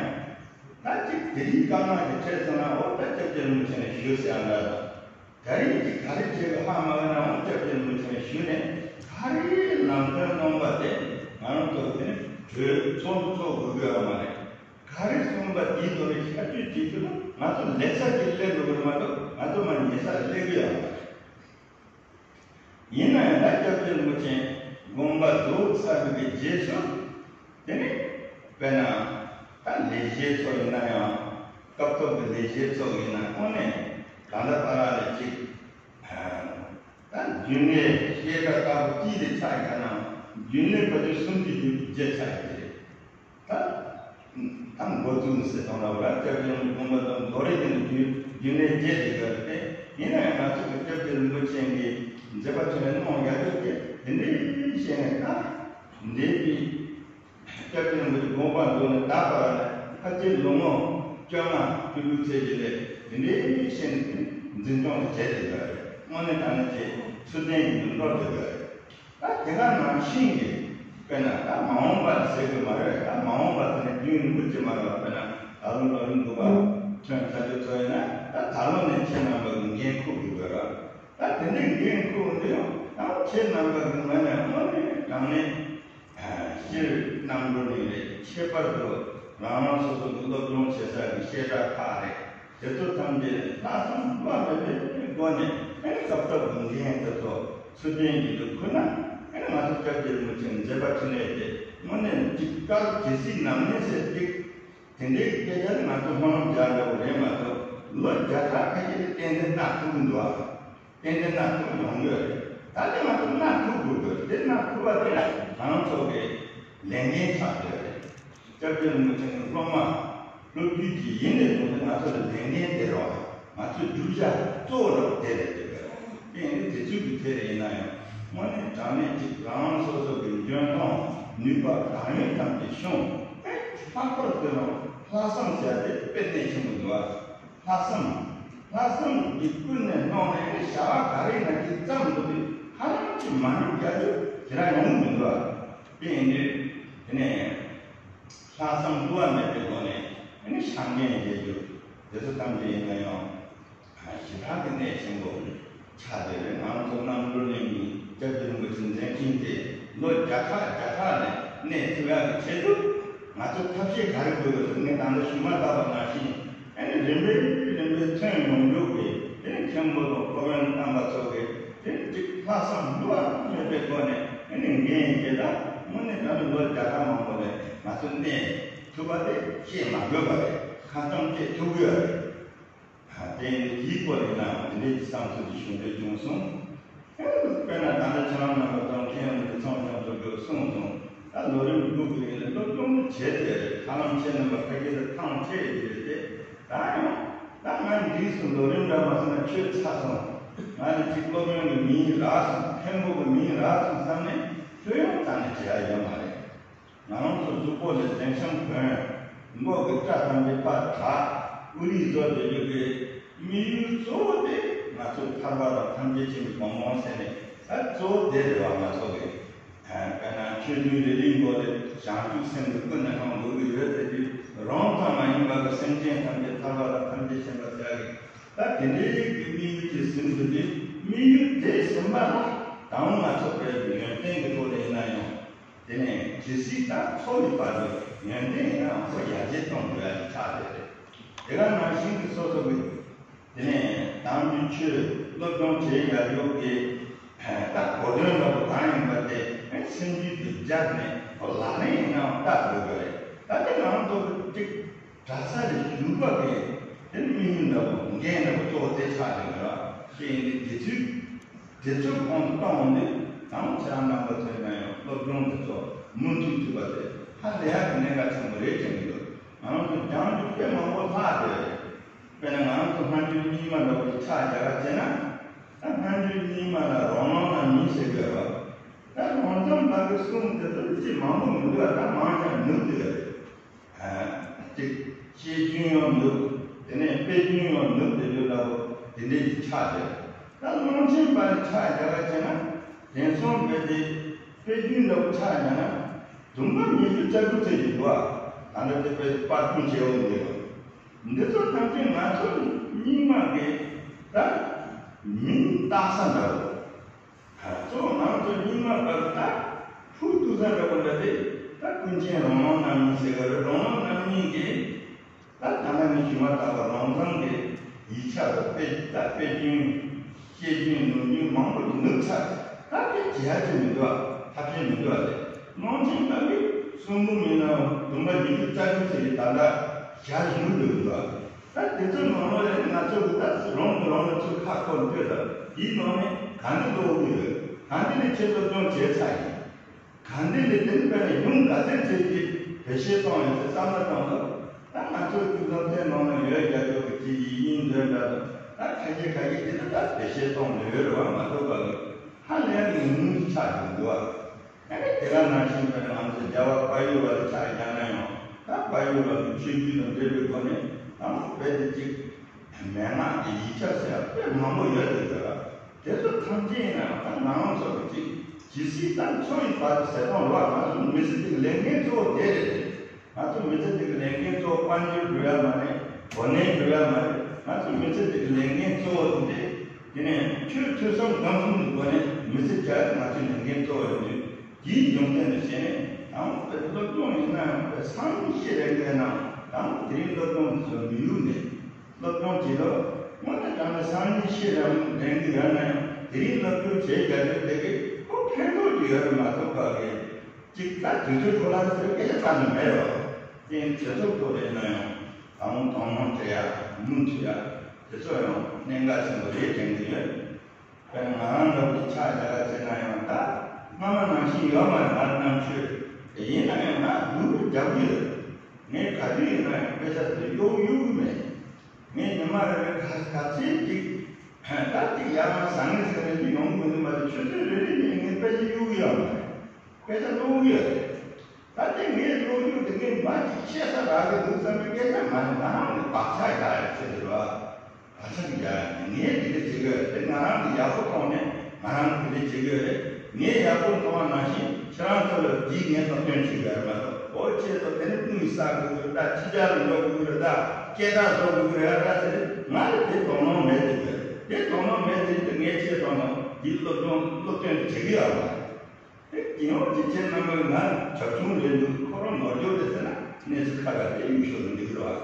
ད་གཅིག་དེ་རིང་དཀའ་ངལ་ཅིག་འཕྲད་སོང་ན་འོ་ད་སྐྱབས་རྗེ་རིན་པོ་ཆེ་ནས་ཞུ་ཟེར་ཡ་འདྲ་དང་། ད་རེས་ཀྱི་ག་རེ་བྱེད་དགོས་ཧ་མ་གོ་ན་འོང་སྐྱབས་རྗེ་རིན་པོ་ཆེ་ལ་ཞུས་ནས་ག་རེ་ལམ་སྟོན་གནང་བ་དེ་ང་རང་ཚོ་དེ་ནི་གྲོས་ཚོགས་ཚོགས་དགོས་དགོས་ཡོད་མ་རེད། ག་རེ་གསུངས་པ་དེའི་ཐོག་ནས་ཤར་བསྐྱོད་བྱེད་རྒྱུ་ལ་ང་ཚོ་ལེགས་ཆ་ཅིག་སླེབས་འགྲོ་གི་རེད་མ་གཏོགས་ང་ཚོ་མ་ཉེས་ཆ་སླེབས་གི་ཡོད་མ་རེད། ཡིན་ན་ཡང་ད་སྐྱབས་རྗེ་རིན་པོ་ཆེ་དགོངས་པ་རྫོགས་ཚར་བའི་རྗེས་སུ་དེ་ནི་ དཔེར་ན་ད་ལས་བྱེད་ཚོ་ཡིན་ན་ཡང་། སྐབས་ཐོག་གི་ལས་བྱེད་ཚོ་ཡིན་ན་དངོས་གནས་ད་ལྟ་བར་ལ་ཅིག་ད་རྒྱུན་ལས་བཤད་གྲྭ་ལྟ་བུ་གཅིག་ལས་ཆགས་ཡོད་ན། རྒྱུན་ལས་ཕལ་ཆེར་གསུམ་གྱི་རྒྱུད་བརྒྱད་ཆགས་ཡོད་རེད། ད་ད་འགོ་བཙུགས་ཟེར་དང་ལ་བ་ལ་སྐྱབས་རྗེ་རིན་པོ་ཆེ་དགོངས་པ་དང་མདོ་རེ་དེ་ནི་རྒྱུན་རྒྱུན་ལས་བརྒྱད་དེ་ག་རེ་རེད། ཡིན་ན་ཡང་ང་ཚོ་གི་སྐྱབས་རྗེ་རིན་པོ་ཆེ་གི་མཛད་པ་ཆེན་མོ་གནང་ཡག་ཡོད་དེ་དེ་འདྲའི་བཤད་ནས། ད་འདས་པའི་སྐྱབས་རྗེ་རིན་པོ་ཆེ་དགོངས་པ་རྫོགས་ནས་ད་བར་ལ་ཕལ་ཆེར་ལོ་ངོ་བཅོ་ལྔ་བཅུ་དྲུག་ཚད་ཀྱི་ལས་དེ་འདྲའི་བཤད་ནས་འཛིན་སྐྱོང་དེ་བྱས་ཏེ་ཡོད་རེད། དངོས་གནས་དྲང་གནས་ཀྱི་ཚུལ་ལྡན་གྱི་འགྲོ་བསྡད་ཡོད་རེད། ད་དེ་ག་ནང་བཞིན་གྱི་དཔེར་ན་ད་མ་འོངས་པ་ཟེར་དགོས་མ་རེད། ད་མ་འོངས་པ་དེ་ནི་རྒྱུན་རིང་པོ་ཅིག་མ་རེད་པ། དཔེར་ན་ད་ལོ་ལོ་རིམ་དགུ་པ་ཐོན་ཚར་རྒྱུ་ཚོ་ཡིན་ན། ད་ད་ལོ་ནས་ཁྱེད་རྣམ་པ་གི་འགན་འཁུར་དགོས་པ་རེད། ད་དེ་འདྲའི་འགན་འཁུར་འདི་ཡང་ད་ཁྱེད་རྣམ་པ་གི་ངོས་ནས་དངོས་གནས་དྲང་གནས་སྤྱིར་རྣམ་གྲོལ་གླིང་རེད། ཁྱད་པར་དུ་རང་རང་སོ་སོ་གི་སློབ་སྦྱོང་བྱེད་ས་གི་བཤད་གྲྭ་ཁག་རེད། དེ་ཚོ་ཐམས་ཅད་ལྷག་བསམ་བློ་མེད་པའི་སྒོ་ནས་ཨེ་སྐབས་སྐབས་ཀྱི་འགན་དེ་ཚོ་ཚུལ་ལྡན་གྱི་འདུ་ཁུལ་ན། ཨེ་ང་ཚོ་སྐྱབས་རྗེ་རིན་པོ་ཆེ་མཛད་པ་ཕྲིན་ལས་དེ་དངོས་གནས་ཅིག་སྐབས་ཇི་སྲིད་ནམ་གནས་ཟེར་ཅིག་དེ་འདྲའི་སྐད་ཆ་ནི་ང་ཚོ་སྨོན་ལམ་རྒྱག་འདྲ་བོ་རེད་མ་གཏོགས། ལོ་བརྒྱ་ཕྲག་ཁ་ཤས་དེ་ཏན་ཏན་སྣ་ཐུག་གི་འདུག་ཨ། ཏན་ཏན་སྣ་ཐུག་ཡོང་གི་ཡོད་རེད། ད་དེ་ང་ཚོ་སྣ་ཐུག་དགོས་དགོས་དེ་སྣ་ཐུག་པ་དེ་ང་ཚོ་གི་ལས་འགན་ཆགས་ཡོད་རེད། སྐྱབས་རྗེ་རིན་པོ་ཆེ་ནི་སློབ་མ་སློབ་བརྒྱུད་ཀྱི་ཡིན་ནས་བཟུང་སྟེ་ང་ཚོ་ལ་ལས་འགན་དེ་རོགས་ང་ཚོའི་བསྒྲུབ་བྱ་གཙོ་བོ་རོགས་དེ་རེད་དེ་བས། དེ་ཡིན་དུས་དེ་ཚོའི་གི་ཐད་ཡིན་ན་ཡང་དངོས་གནས་དྲང་གནས་ཀྱི་རང་རང་སོ་སོ་གི་འཇོན་ཐང་ནུས་པ་གང་ཡོད་ཐམས་ཅད་ཤོང་ཨེ་ལྷག་པར་དུ་ལྷག་བསམ་བྱ་དེ་དཔེ་གནད་ཆེན་པོ་འདུག་ཨ། ལྷག་བསམ། ལྷག་བསམ་གྱིས་ཀུན་ནས་བསླངས་ནས་བྱ་བ་ག་རེ་ན་གི་བརྩམས་འདུག་དུས་ཧ་ལམ་གྱི་མ་ནུས་རྒྱ་ཆེ་དེ་རང་ཡོང་གི་མི་འདུག་ཨ། དེ་ཡིན་དུས་དེ་ནས་ལྷག་བསམ་བསླུ་བ་མེད་པའི་སྒོ་ནས་དེ་ནས་བཤམས་མཁན་བྱེད་རྒྱུ་དེ་ཚོ་ཐམས་ཅད་ཡིན་ན་ཡང་ཞེ་དྲག་གི་གནད་ཆེན་པོ་ཆགས་བསྡད་རེད། ང་ཚོ་རྣམ་གྲོལ་གླིང་གི་སྐྱབས་རྗེ་རིན་པོ་ཆེ་མཛད་འཕྲིན་དེ་ལོ་བརྒྱ་ཕྲག་བརྒྱ་ཕྲག་ནས་གནས་ཐུབ་ཡག་གི་ཆེད་དུ་ང་ཚོ་ཐབས་ཤེས་ག་རེ་དགོས་པ་ཟེར་ངས་ད་ལྟ་ཞུས་མ་ཐག་པ་ནང་བཞིན། ཨ་ནི་རིམ་པས་རིམ་པས་ཐོན་ཡོང་རྒྱུ་གི་དེ་ནི་མཁན་པོ་དང་སློབ་དཔོན་རྣམ་པ་ཚོ་གིས་དེ་ནི་ཅིག་ལྷག་བསམ་བསླུ་བ་མེད་པའི་སྒོ་ནས་ཨ་ནི་འགན་འཁྱེར། ད་དངོས་གནས་ད་ནི་ལོ་བརྒྱ་ཕྲག་མང་པོ་ནས་ང་ཚོ་གནས་ཐུབ་པ་དེ་བཤད་མ་དགོས་པ་རེད། ཁ་ཙམ་བཤད་ཐུབ་ཀྱི་ཡོད་རེད། དེ་ཡིན་དུས་དེའི་སྐོར་ཡིན་ནའང་དེ་འདྲའི་བསམ་ཚུལ་གྱི་ཞུ་འདོད་བྱུང་སོང་། དཔེར་ན་ད་ལྟ་ཁྱེད་རང་རྣམ་པ་དང་མཁན་ཡོན་ཏན་ཚང་ཚང་དུ་འགྲོ་གསུངས་སོང་། ད་ལོ་རིམ་དགུ་གི་ཡིན་ན་སློབ་སྦྱོང་བྱས་ཏེ་རེད། ཧ་ལམ་ཁྱེད་རྣམ་པ་ཕ་གི་ལ་ཐང་ཆད་ཀྱི་རེད་དེ། ད་ཡང་ད་ང་འདིས་སུ་ལོ་རིམ་འདྲ་མ་སོང་ན་ཆོད་ཚར་སོང་། ང་ནི་ཅིག་སློབ་ཡོན་གྱི་མིང་རག་སོང་། མཁན་པོ་གི་མིང་རག་སོང་བསམ་ནས་ལྷོད་ཡོང་ཙམ་ནས་བྱེད་ཡ་ཡོད་མ་རེད། ང་རང་ཚོ་གཟུགས་པོ་ལས་བདེ་ཤང་གོན། མགོ་གི་སྐྲ་ཐམས་ཅད་པར་གྲགས། དབུ་རིས་བཟོ་བསྡད་རྒྱུ་གི་དམིགས་ཡུལ་གཙོ་བོ་དེ་ང་ཚོ་ཐར་པ་དང་ཐམས་ཅད་མཁྱེན་པའི་གོ་འཕང་ཟེར་ནས་ད་གཙོ་བོ་དེ་རེད་བ། ང་ཚོ་གི་དཔེར་ན་ཆོས་བདུན་རེ་རེའི་མགོ་ལས་བྱང་ཆུབ་སེམས་ཀྱི་ཀུན་ནས་བསླང་དགོས་ཀྱི་ཡོད་ཟེར་དུས། རང་ཙམ་མ་ཡིན་པ་གི་སེམས་ཅན་ཐམས་ཅད་ཐར་པ་དང་ཐམས་ཅད་མཁྱེན་པ་ཟེར་ཡ་གི་ད་དེ་འདྲའི་གི་དམིགས་ཡུལ་དེ་ཟིན་དགོས་དུས། དམིགས་ཡུལ་དེ་ཟིན་པ་ལ་དང་པོ་ང་ཚོ་བོད་ཀྱི་ཡོན་ཏན་གྱི་ཐོག་ནས་ཡིན་ན་ཡང་། དེ་ནས་ཇི་སྲིད་ད་འཚོ་བའི་བར་དུ་ཡོན་ཏན་ཡིན་ནའང་ཁོ་ཡར་རྒྱས་གཏོང་དགོས་ཡ་ཆགས་བསྡད་རེད། དེ་ག་ནང་བཞིན་གྱི་སོ་སོ་གི་དེ་ནས་དམ་པའི་ཆོས་སློབ་སྦྱོང་བྱེད་ཡ་ཡོད་ཀྱི་ད་གོ་དོན་འདྲ་པོ་གང་ཡིན་པ་དེ་སེམས་རྒྱུད་དུ་སྦྱར་ནས་ཁོ་ལག་ལེན་ཡིན་ནའང་བསྟར་དགོས་པ་རེད། ད་དེ་ང་ཚོ་གི་ཅིག་གྲྭ་ས་ལ་བཞུགས་པ་གི་དེ་ནི་དམིགས་ཡུལ་འདྲ་པོ་འགན་འདྲ་པོ་གཙོ་བོ་དེ་ཆགས་ཡོད་ར། དེ་ཡིན་དུས་དེ་ཚོའི་དེ་ཚོའི་གོང་དུ་གཏོང་འོང་དུས་ད་ཁྱེད་རང་རྣམ་པ་ཚོས་ན་ཡང་སློབ་སྦྱོང་དེ་ཚོ་མུ་མཐུད་ཐུབ་པ་དེ་ཧ་ལས་ཡག་གི་གནད་འགག་ཆེན་པོ་རེད་དྲན་གྱི་འདུག་ང་རང་ཚོ་སྦྱང་རྒྱུ་དཔེ་མང་པོ་ལྷག་བསྡད་རེད། དཔེར་ན་ང་རང་ཚོ་སྔ་འགྱུར་རྙིང་མ་འདྲ་པོ་ཆ་བཞག་པ་བྱས་ན། ད་སྔ་འགྱུར་རྙིང་མ་ལ་རོ་སྣང་རྣམ་གཉིས་ཟེར་དགོས་ར། ད་རོང་ཚང་པ་གི་གསུང་དེ་ཚོ་ཅི་མང་པོ་མི་འདུག་ད་མང་ཆེ་ནུབ་དེ་རེད། ཅིག་བཤད་རྒྱུན་ཡང་ནུབ། དེ་ནས་དཔེ་རྒྱུན་ཡང་ནུབ་དེ་ལོས་ལ་བོ་དེ་འདྲའི་ཅིག་ཆགས་བསྡད། ད་ཀློང་ཆེན་པ་ལ་ཆ་བཞག་པ་བྱས་ན། དེང་སང་བོད་དེ་དཔེ་རྒྱུན་འདྲ་པོ་ཆ་བཞག་ན། དུམ་པ་ཉི་ཤུ་རྩ་དྲུག་ཙམ་ཅིག་འདུག་ཨ། ད་ལྟ་དེ་དཔེ་པར་སྐྲུན་བྱས་འོང་འདི་རུ། འདི་ཚོ་ཐམས་ཅད་ང་ཚོ་རྙིང་མ་གི་ད་མིང་བཏགས་ས་འདྲ་བོ། གཙོ་བོ་ང་ཚོ་རྙིང་མ་པ་གི་ད་ཕུགས་གཏུགས་ས་འདྲ་པོ་འདྲ་དེ། ད་ཀུན་མཁྱེན་རོང་ལངས་རྣམ་གཉིས་ཟེར་གི་རེད། རོང་ལངས་རྣམ་གཉིས་ཀྱིས་ད་ད་ལྟ་ངས་ཞུས་མ་ཐག་པ་རོང་ཚང་གི་ཡིག་ཆ་དང་དཔེ་ད་དཔེ་རྒྱུན་བཤད་རྒྱུན་ནུབ་རྒྱུན་མང་པོ་ཞིག་ནུབ་ཚར། ད་དེ་བྱེད་ཡ་ཅིག་མི་འདུག་ཨ། ཐབས་ཤེས་མི་འདུག་ཨ། དེ་ཀློང་ཆེན་པ་གིས་ གསུང་འབུམ་ཡིན་ན་བུམ་པ་ཉི་ཤུ་རྩ་དྲུག་ཟེར་གྱི་ད་ལྟ་བཞག་བཞུགས་འདུག་འདུག་ད་དེ་ཚོ་ནང་ལོགས་ལ་ང་ཚོ་གི་ད་རང་གི་རང་ལ་ཚུར་ཁ་འཁོར་འདོད་ལ་དེའི་ནང་ནས་ག་འདི་གཏོགས་ཀྱི་ཡོད། ག་འདི་ནས་ཁྱེད་ཚོ་སྦྱོང་བྱས་ཚར་ཡིན། ག་འདི་ནས་དེ་ནི་དཔེར་ན་ཡུམ་ག་ཚད་ཚད་ཀྱི་བེད་སྤྱོད་གཏོང་ཡོད་ཚེ་བསམ་བློ་གཏོང་སྐབས་ད་ང་ཚོ་གི་སློབ་ཚན་ནང་ལ་ཡོད་རྒྱ་ཆོག་གི་དེ་ཡི་དབྱིངས་འདོན་འདྲ་དང་ད་ཁ་ཤས་ཁ་ཤས་དེ་ནི་ད་བེད་སྤྱོད་གཏོང་ལོས་ཡོད་རེད་བ་མ་གཏོགས་པ་གི་ཧ་ལས་ནི་ཡུམ་ཆགས་ཀྱི་འདུག་བ། ཨ་ནི་དེ་ག་ནང་བཞིན་དུ་ང་ཚོ་རྒྱལ་བ་དཔལ་ཡུལ་བ་ལ་ཆ་བཞག་ན་ཡང་ད་དཔལ་ཡུལ་བ་གི་ཆོས་བརྒྱུད་དང་འབྲེལ་བའི་སྒོ་ནས་དང་རྦད་དེ་གཅིག་མན་ངག་གི་ཡིག་ཆ་ཟེར་ཡ་དཔེ་མང་པོ་ཡོད་དེ་ཡོད་ར། དེ་ཚོ་ཐམས་ཅད་ཡིན་ན་ད་ང་རང་ཚོ་གི་གཅིག་ཇི་སྲིད་ད་འཚོ་ཡི་བར་དུ་ཟེར་སྟངས་རོགས་ང་ཚོ་མི་ཚེ་འདི་གི་ལས་འགན་གཙོ་བོ་དེ་རེད། ང་ཚོ་མི་ཚེ་འདི་གི་ལས་འགན་གཙོ་བོ་དཔལ་འབྱོར་སྒྲུབ་ཡ་མ་རེད། གོ་གནས་སྒྲུབ་ཡ་མ་རེད། ང་ཚོ་མི་ཚེ་འདི་གི་ལས་འགན་གཙོ་བོ་དེ་འདྲ། དེ་ནས་ཆོས་ཐོས་བསམ་སྒོམ་གསུམ་གྱི་སྒོ་ནས་མི་ཚེ་བསྐྱལ་ཡ་ང་ཚོའི་ལས་འགན་གཙོ་བོ་རེད་འདུག་དེའི་རྒྱུ་མཚན་དུ་བྱས་ནས་དང་པོ་དེ་སློབ་སྦྱོང་ཡིན་ན་ཡང་དཔེ་སང་ཉིན་ཤེས་རན་མཁན་ནང་དང་པོ་དེ་རིང་སློབ་སྦྱོང་དེ་ཚོ་མི་གཡུག་ནས་སློབ་སྦྱོང་བྱེད་སྐབས་དངོས་གནས་དྲང་གནས་སང་ཉིན་ཤེས་རན་རན་གྱི་ཡོད་ན་ཡང་དེ་རིང་སློབ་སྦྱོང་བྱེད་རྒྱུ་དེ་གི་ཁོ་ཕན་ཐོགས་ཀྱི་ཡོད་རེད་མ་གཏོགས་པ་གི་གཅིག་ད་དུས་ཚོད་འཕྲོ་བརླག་ཟེར་སྐད་ཆ་གཏན་ནས་མེད་རོགས། དེ་དེ་ཚོ་ཐོག་རེད་ན་ཡང་དང་པོ་དོ་སྣང་སྤྲད་ཡ་མུ་མཐུད་ཡ་དེ་ཚོ་ཡང་གནད་འགག་ཆེན་པོ་རེད་དྲན་གྱི་ཡོད། དཔེར་ན་ང་རང་འདྲ་བོ་ཆ་བཞག་ཡ་བྱས་ན་ཡང་ད་སྔ་མ་ནང་བཞིན་ཡོད་མ་རེད་ང་རང་རྣམ་དཔྱོད་དེ་ཡིན་ན་ཡང་ང་སྡུག་རུ་རྒྱག་གི་ཡོད། ངས་ག་དུས་ཡིན་ན་ཡང་དཔེ་ཆ་དེ་གཡུག་གཡུག་གི་མེད། ངས་ཉི་མ་རེ་རེ་ག་ག་ཚོད་ཅིག་ད་ཅིག་ཡར་མར་ཟ་ངེ་ཟ་ངེ་ཅིག་ཡོང་གི་མི་འདུག་མ་གཏོགས་ཆུ་ཚོད་རེ་རེ་ནས་ངས་དཔེ་ཆ་གཡུག་གི་ཡོད་མ་རེད། དཔེ་ཆ་ཀློག་གི་ཡོད་རེད། ད་ལྟ་ངས་ཀློག་རྒྱུ་དེ་ངས་མ་ཅིག་ཤེས་ས་རག་གི་འདུག་བསམ་པའི་སྐད་ཆ་མ་རེད། ང་རང་གི་བག་ཆགས་རྒྱག་ཡ་ཆེད་དུ་ར། བག་ཆགས་རྒྱག་ཡ་ངས་དེ་འདྲ་བྱེད་ཀྱི་ཡོད་རེད། ང་རང་གི་ཡག་པོ་མཐོང་ནས་ང་རང་གི་དེ་འདྲ་བྱེད་ཀྱི་ཡོད་རེད། ངས་ཡག་པོ་མཐོང་བ་ནང་བཞིན་ཁྱེད་རང་ཚོ་ལ་འདིས་ངས་སློབ་སྟོན་བྱེད་ཀྱི་ཡོད་རེད་མ་གཏོགས་ཨོ་ཁྱེད་ཚོ་དེ་ནི་དངུལ་བསགས་དགོས་ཀྱི་རེད་ད། ཕྱི་རྒྱལ་ལ་འགྲོ་དགོས་ཀྱི་རེད་ད། སྐད་གྲགས་བཟོ་དགོས་ཀྱི་རེད་ད་ཟེར་ཏེ་ང་ལ་དེ་དོ་སྣང་མེད་དེ་ཡོད་རེད། དེ་དོ་སྣང་མེད་དེ་ཡོད་དུས་ངས་ཁྱེད་ཚོ་ནང་འདིའི་སློབ་སྦྱོང་སློབ་སྟོན་དེ་བྱེད་ཀྱི་ཡོད་མ་རེད། དེ་རྒྱལ་ཡོངས་ཀྱི་ཁྱེད་རྣམ་པ་ང་བྱབ་ཆུང་རེད་འདུག་ཁོ་རང་ནོར་འཁྱོག་རེད་ཟེར་ན་གནས་ཚུལ་ཁ་ཁ་དེ་ཡུལ་ཤོག་ཏུ་འགྲིག་རོགས།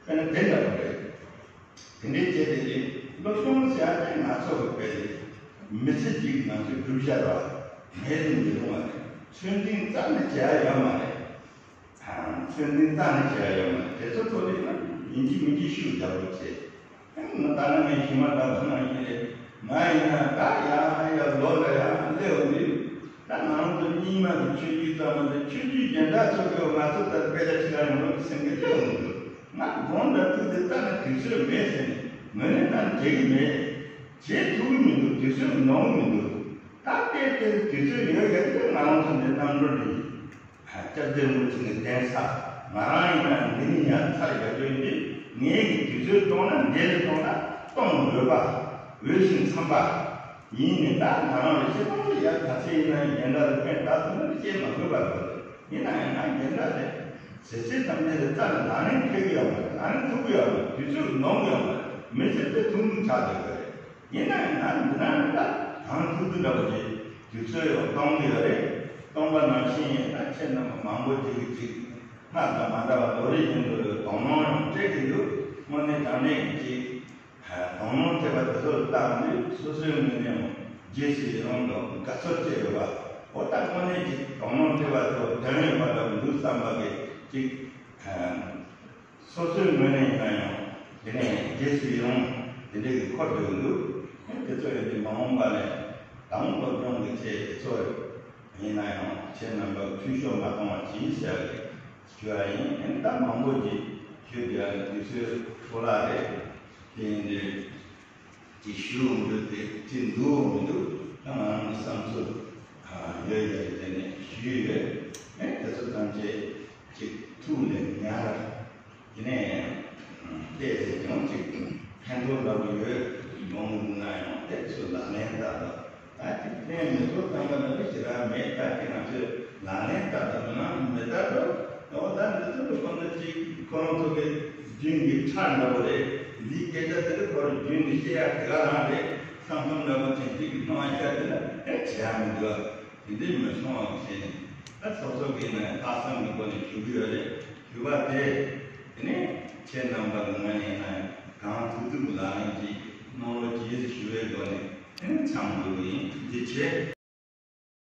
དཔེར་ན་དེ་འདྲ་པོ་རེད། དེ་འདྲའི་བྱས་ཏེ་རེད། སློབ་སྦྱོང་ཟེར་ཡ་དེ་ང་ཚོ་གི་དཔེ་རེད། མི་ཚེ་གཅིག་ང་ཚོས་བསྒྲུབ་བྱ་རོགས་མེད་དུ་མི་རུང་བ་རེད། ཚོད་འཛིན་རྩ་ནས་བྱེད་ཡ་ཡོད་མ་རེད། ཚོད་འཛིན་རྩ་ནས་བྱེད་ཡ་ཡོད་མ་རེད། དེ་ཚོ་ཐོག་ནས་ཡིན་གཅིག་མིན་གཅིག་ཤུགས་རྒྱག་དགོས་ཚེ། ཨེ་ང་ད་ནི་ངའི་གཞི་མ་འདྲ་པོ་ནང་ཡིན་རེད། ང་ཡིན་ན་ད་ཡ་ཡ་ལོ་ལ་ཡ་སླེབས་འོང་དུས། ད་ང་རང་ཚོ་རྙིང་མ་གི་ཆོས་བརྒྱུད་ཙམ་མ་ཟད་ཆོས་བརྒྱུད་གཞན་དག་ཚོ་གིས་ང་ཚོ་ལྟར་དཔེ་ཆ་ཁྲིད་ག་ཡོང་རོགས་ཀྱི་སེམས་ཀྱི་སླེབས་འོང་དུས། ང་དགོངས་དག་ཐུགས་དེ་རྩ་ནས་དུས་ཚོད་མེད་ཟེར་ནས་ངོས་ནས་ད་བྱེད་ཀྱི་མེད། བྱེད་ཐུབ་ཀྱི་མི་འདུག་དུས་ཚོད་ནོར་གྱི་མི་འདུག་ད་ལྟའི་དེར་དུས་ཚོད་ཡོད་ཡ་དེ་ང་རང་ཚོ་འདི་རྣམ་གྲོལ་རེད། སྐྱབས་རྗེ་རིན་པོ་ཆེ་ནས་གདན་ས་ང་རང་ཡིན་ན་འདི་ནས་ཡར་ཚར་ཡོད་དོན་འདི་ངེད་ཀྱི་དུས་ཚོད་གཏོང་ན་འདི་ལས་གཏོང་ན་གཏོང་འོས་པ་འོས་ཤིང་འཚམས་པ་ཡིན་ནས་ད་ང་རང་ལ་ཤེས་སྟངས་ལ་ཡར་ག་ཚད་ཡིན་ན་ཡིན་གཞན་དག་ལ་ཕན་བཏགས་ཐུབ་ན་ཤེས་མ་དགོས་པ་རེད། ཡིན་ན་ཡང་ང་གཞན་དག་ལས་ཟེར་ཚད་ཐམས་ཅད་ལ་རྩ་ནས་ལག་ལེན་འཁེལ་གི་ཡོད་མ་རེད། ལག་ལེན་ཐུབ་གི་ཡོད་མ་རེད། དུས་ཚོད་ནོར་གི་ཡོད་མ་རེད། མི་ཚེ་དཔེ་ཐུང་ཐུང་ཆགས་བསྡད་ཀྱི་རེད། ཡིན་ན་ཡང་ང་འདི་ན་ད་གང་ཐུབ་ཐུབ་འདྲ་པོ་ཅིག་དུས་ཚོད་ཡང་གཏོང་གི་ཡོད་རེད། གཏོང་པ་ནང་བཞིན་ཡིན་ན་ཁྱེད་རྣམ་པ་མང་པོ་ཅིག་གིས་ཅིག་སྔར་དང་མ་འདྲ་བ་ལོ་རེ་བཞིན་དུ་དོ་སྣང་ཡང་སྤྲད་ཀྱི་འདུག་དངོས་གནས་དྲང་གནས་ཀྱི་ཅིག་དོ་སྣང་སྤྲད་པ་དེ་ཚོ་ལ་བལྟས་དུས་སོ་སོའི་ངོས་ནས་ཡང་རྗེས་སུ་ཡི་རང་དང་དགའ་ཚོར་སྐྱེ་ཡོད་པ། འོ་ད་དངོས་གནས་ཀྱི་དོ་སྣང་སྤྲད་པ་དེ་ཚོ་དོན་ཡོད་པ་འདྲ་པོ་འདུག་བསམ་པ་གི་ཅིག་སོ་སོའི་ངོས་ནས་ཡིན་ན་ཡང་དེ་ནས་རྗེས་སུ་ཡི་རང་དེ་འདྲའི་གི་འཁོར་འདུག་འདུག་དེ་ཚོ་ཡོད་དུས་མ་འོངས་པ་ལ་དང་སློབ་སྦྱོང་གི་ཆེད་དེ་ཚོ་ཡིན་ན་ཡང་ཁྱེད་རྣམ་པ་འཐུས་ཤོར་མ་གཏོང་བ་གྱིས་ཟེར་བའི་ཞུ་བ་ཡིན། ཨ་ནི་ད་མང་པོ་ཅིག་ཞུ་དེ་ཡང་དུས་ཚོད་འཕྲོ་བརླག་རེད། དེ་ཡིན་དུས་ཅིག་ཞུ་འོང་དུས་དེ་ཅིག་འདུག་མི་འདུག་ད་ང་རང་གི་བསམ་ཚུལ་ཡོད་ཡོད་དེ་ནས་ཞུས་ཡོད། ཨ་ནི་དེ་ཚོ་ཐམས་ཅད་ཅིག་ཐུགས་ལ་ཉར། དེ་ནས་བལྟས་ཚེ་ཡང་ཅིག་ཕན་ཐོགས་འདྲ་པོ་ཡོད་མང་པོ་འདུག་ན་ཡང་དེ་ཚོ་ལག་ལེན་བསྟར་ད། ད་ཅིག་ཕན་མི་ཐོགས་བསམ་པ་འདྲ་པོ་ཞེ་དྲག་མེད། ད་ཅིག་ང་ཚོས་ལག་ལེན་བསྟར་ད་མི་ན་མི་བསྟར་ད། འོ་ད་འདི་ཚོ་ལ་ཁོ་ཚོ་ཅིག་ཁོ་རང་ཚོ་གི་རྒྱུན་གྱི་ཁྲག་འདྲ་པོ་རེད། འདིའི་སྐད་ཆ་དེ་རིགས་ཁོ་རང་རྒྱུན་གྱི་བཤད་ཡག་དེ་ག་རང་རེད་བསམ་བསམ་འདྲ་པོ་ཅན་ཅིག་གི་སྣང་བ་ཤར་དེ་ལ་ཨེ་བྱེད་ཡག་མི་འདུག་དེ་འདྲའི་མི་སོང་བ་བྱས་ནས་ད་ཚོགས་གཙོ་གིས་ནས་ལྷག་བསམ་གྱི་སྒོ་ནས་ཞུ་གི་ཡོད་རེད། ཞུ་བ་དེ་དེ་ནས་ཁྱེད་རྣམ་པ་གི་ངོས་ནས་ཡིན་ན་གང་ཐུབ་ཐུབ་ཀྱི་ལག་ལེན་གྱིས་གནང་རོགས་གྱིས་ཞུ་བའི་སྒོ་ནས་དེ་ནས་མཚམས་འཇོག་གི་ཡིན། འདི་བྱས་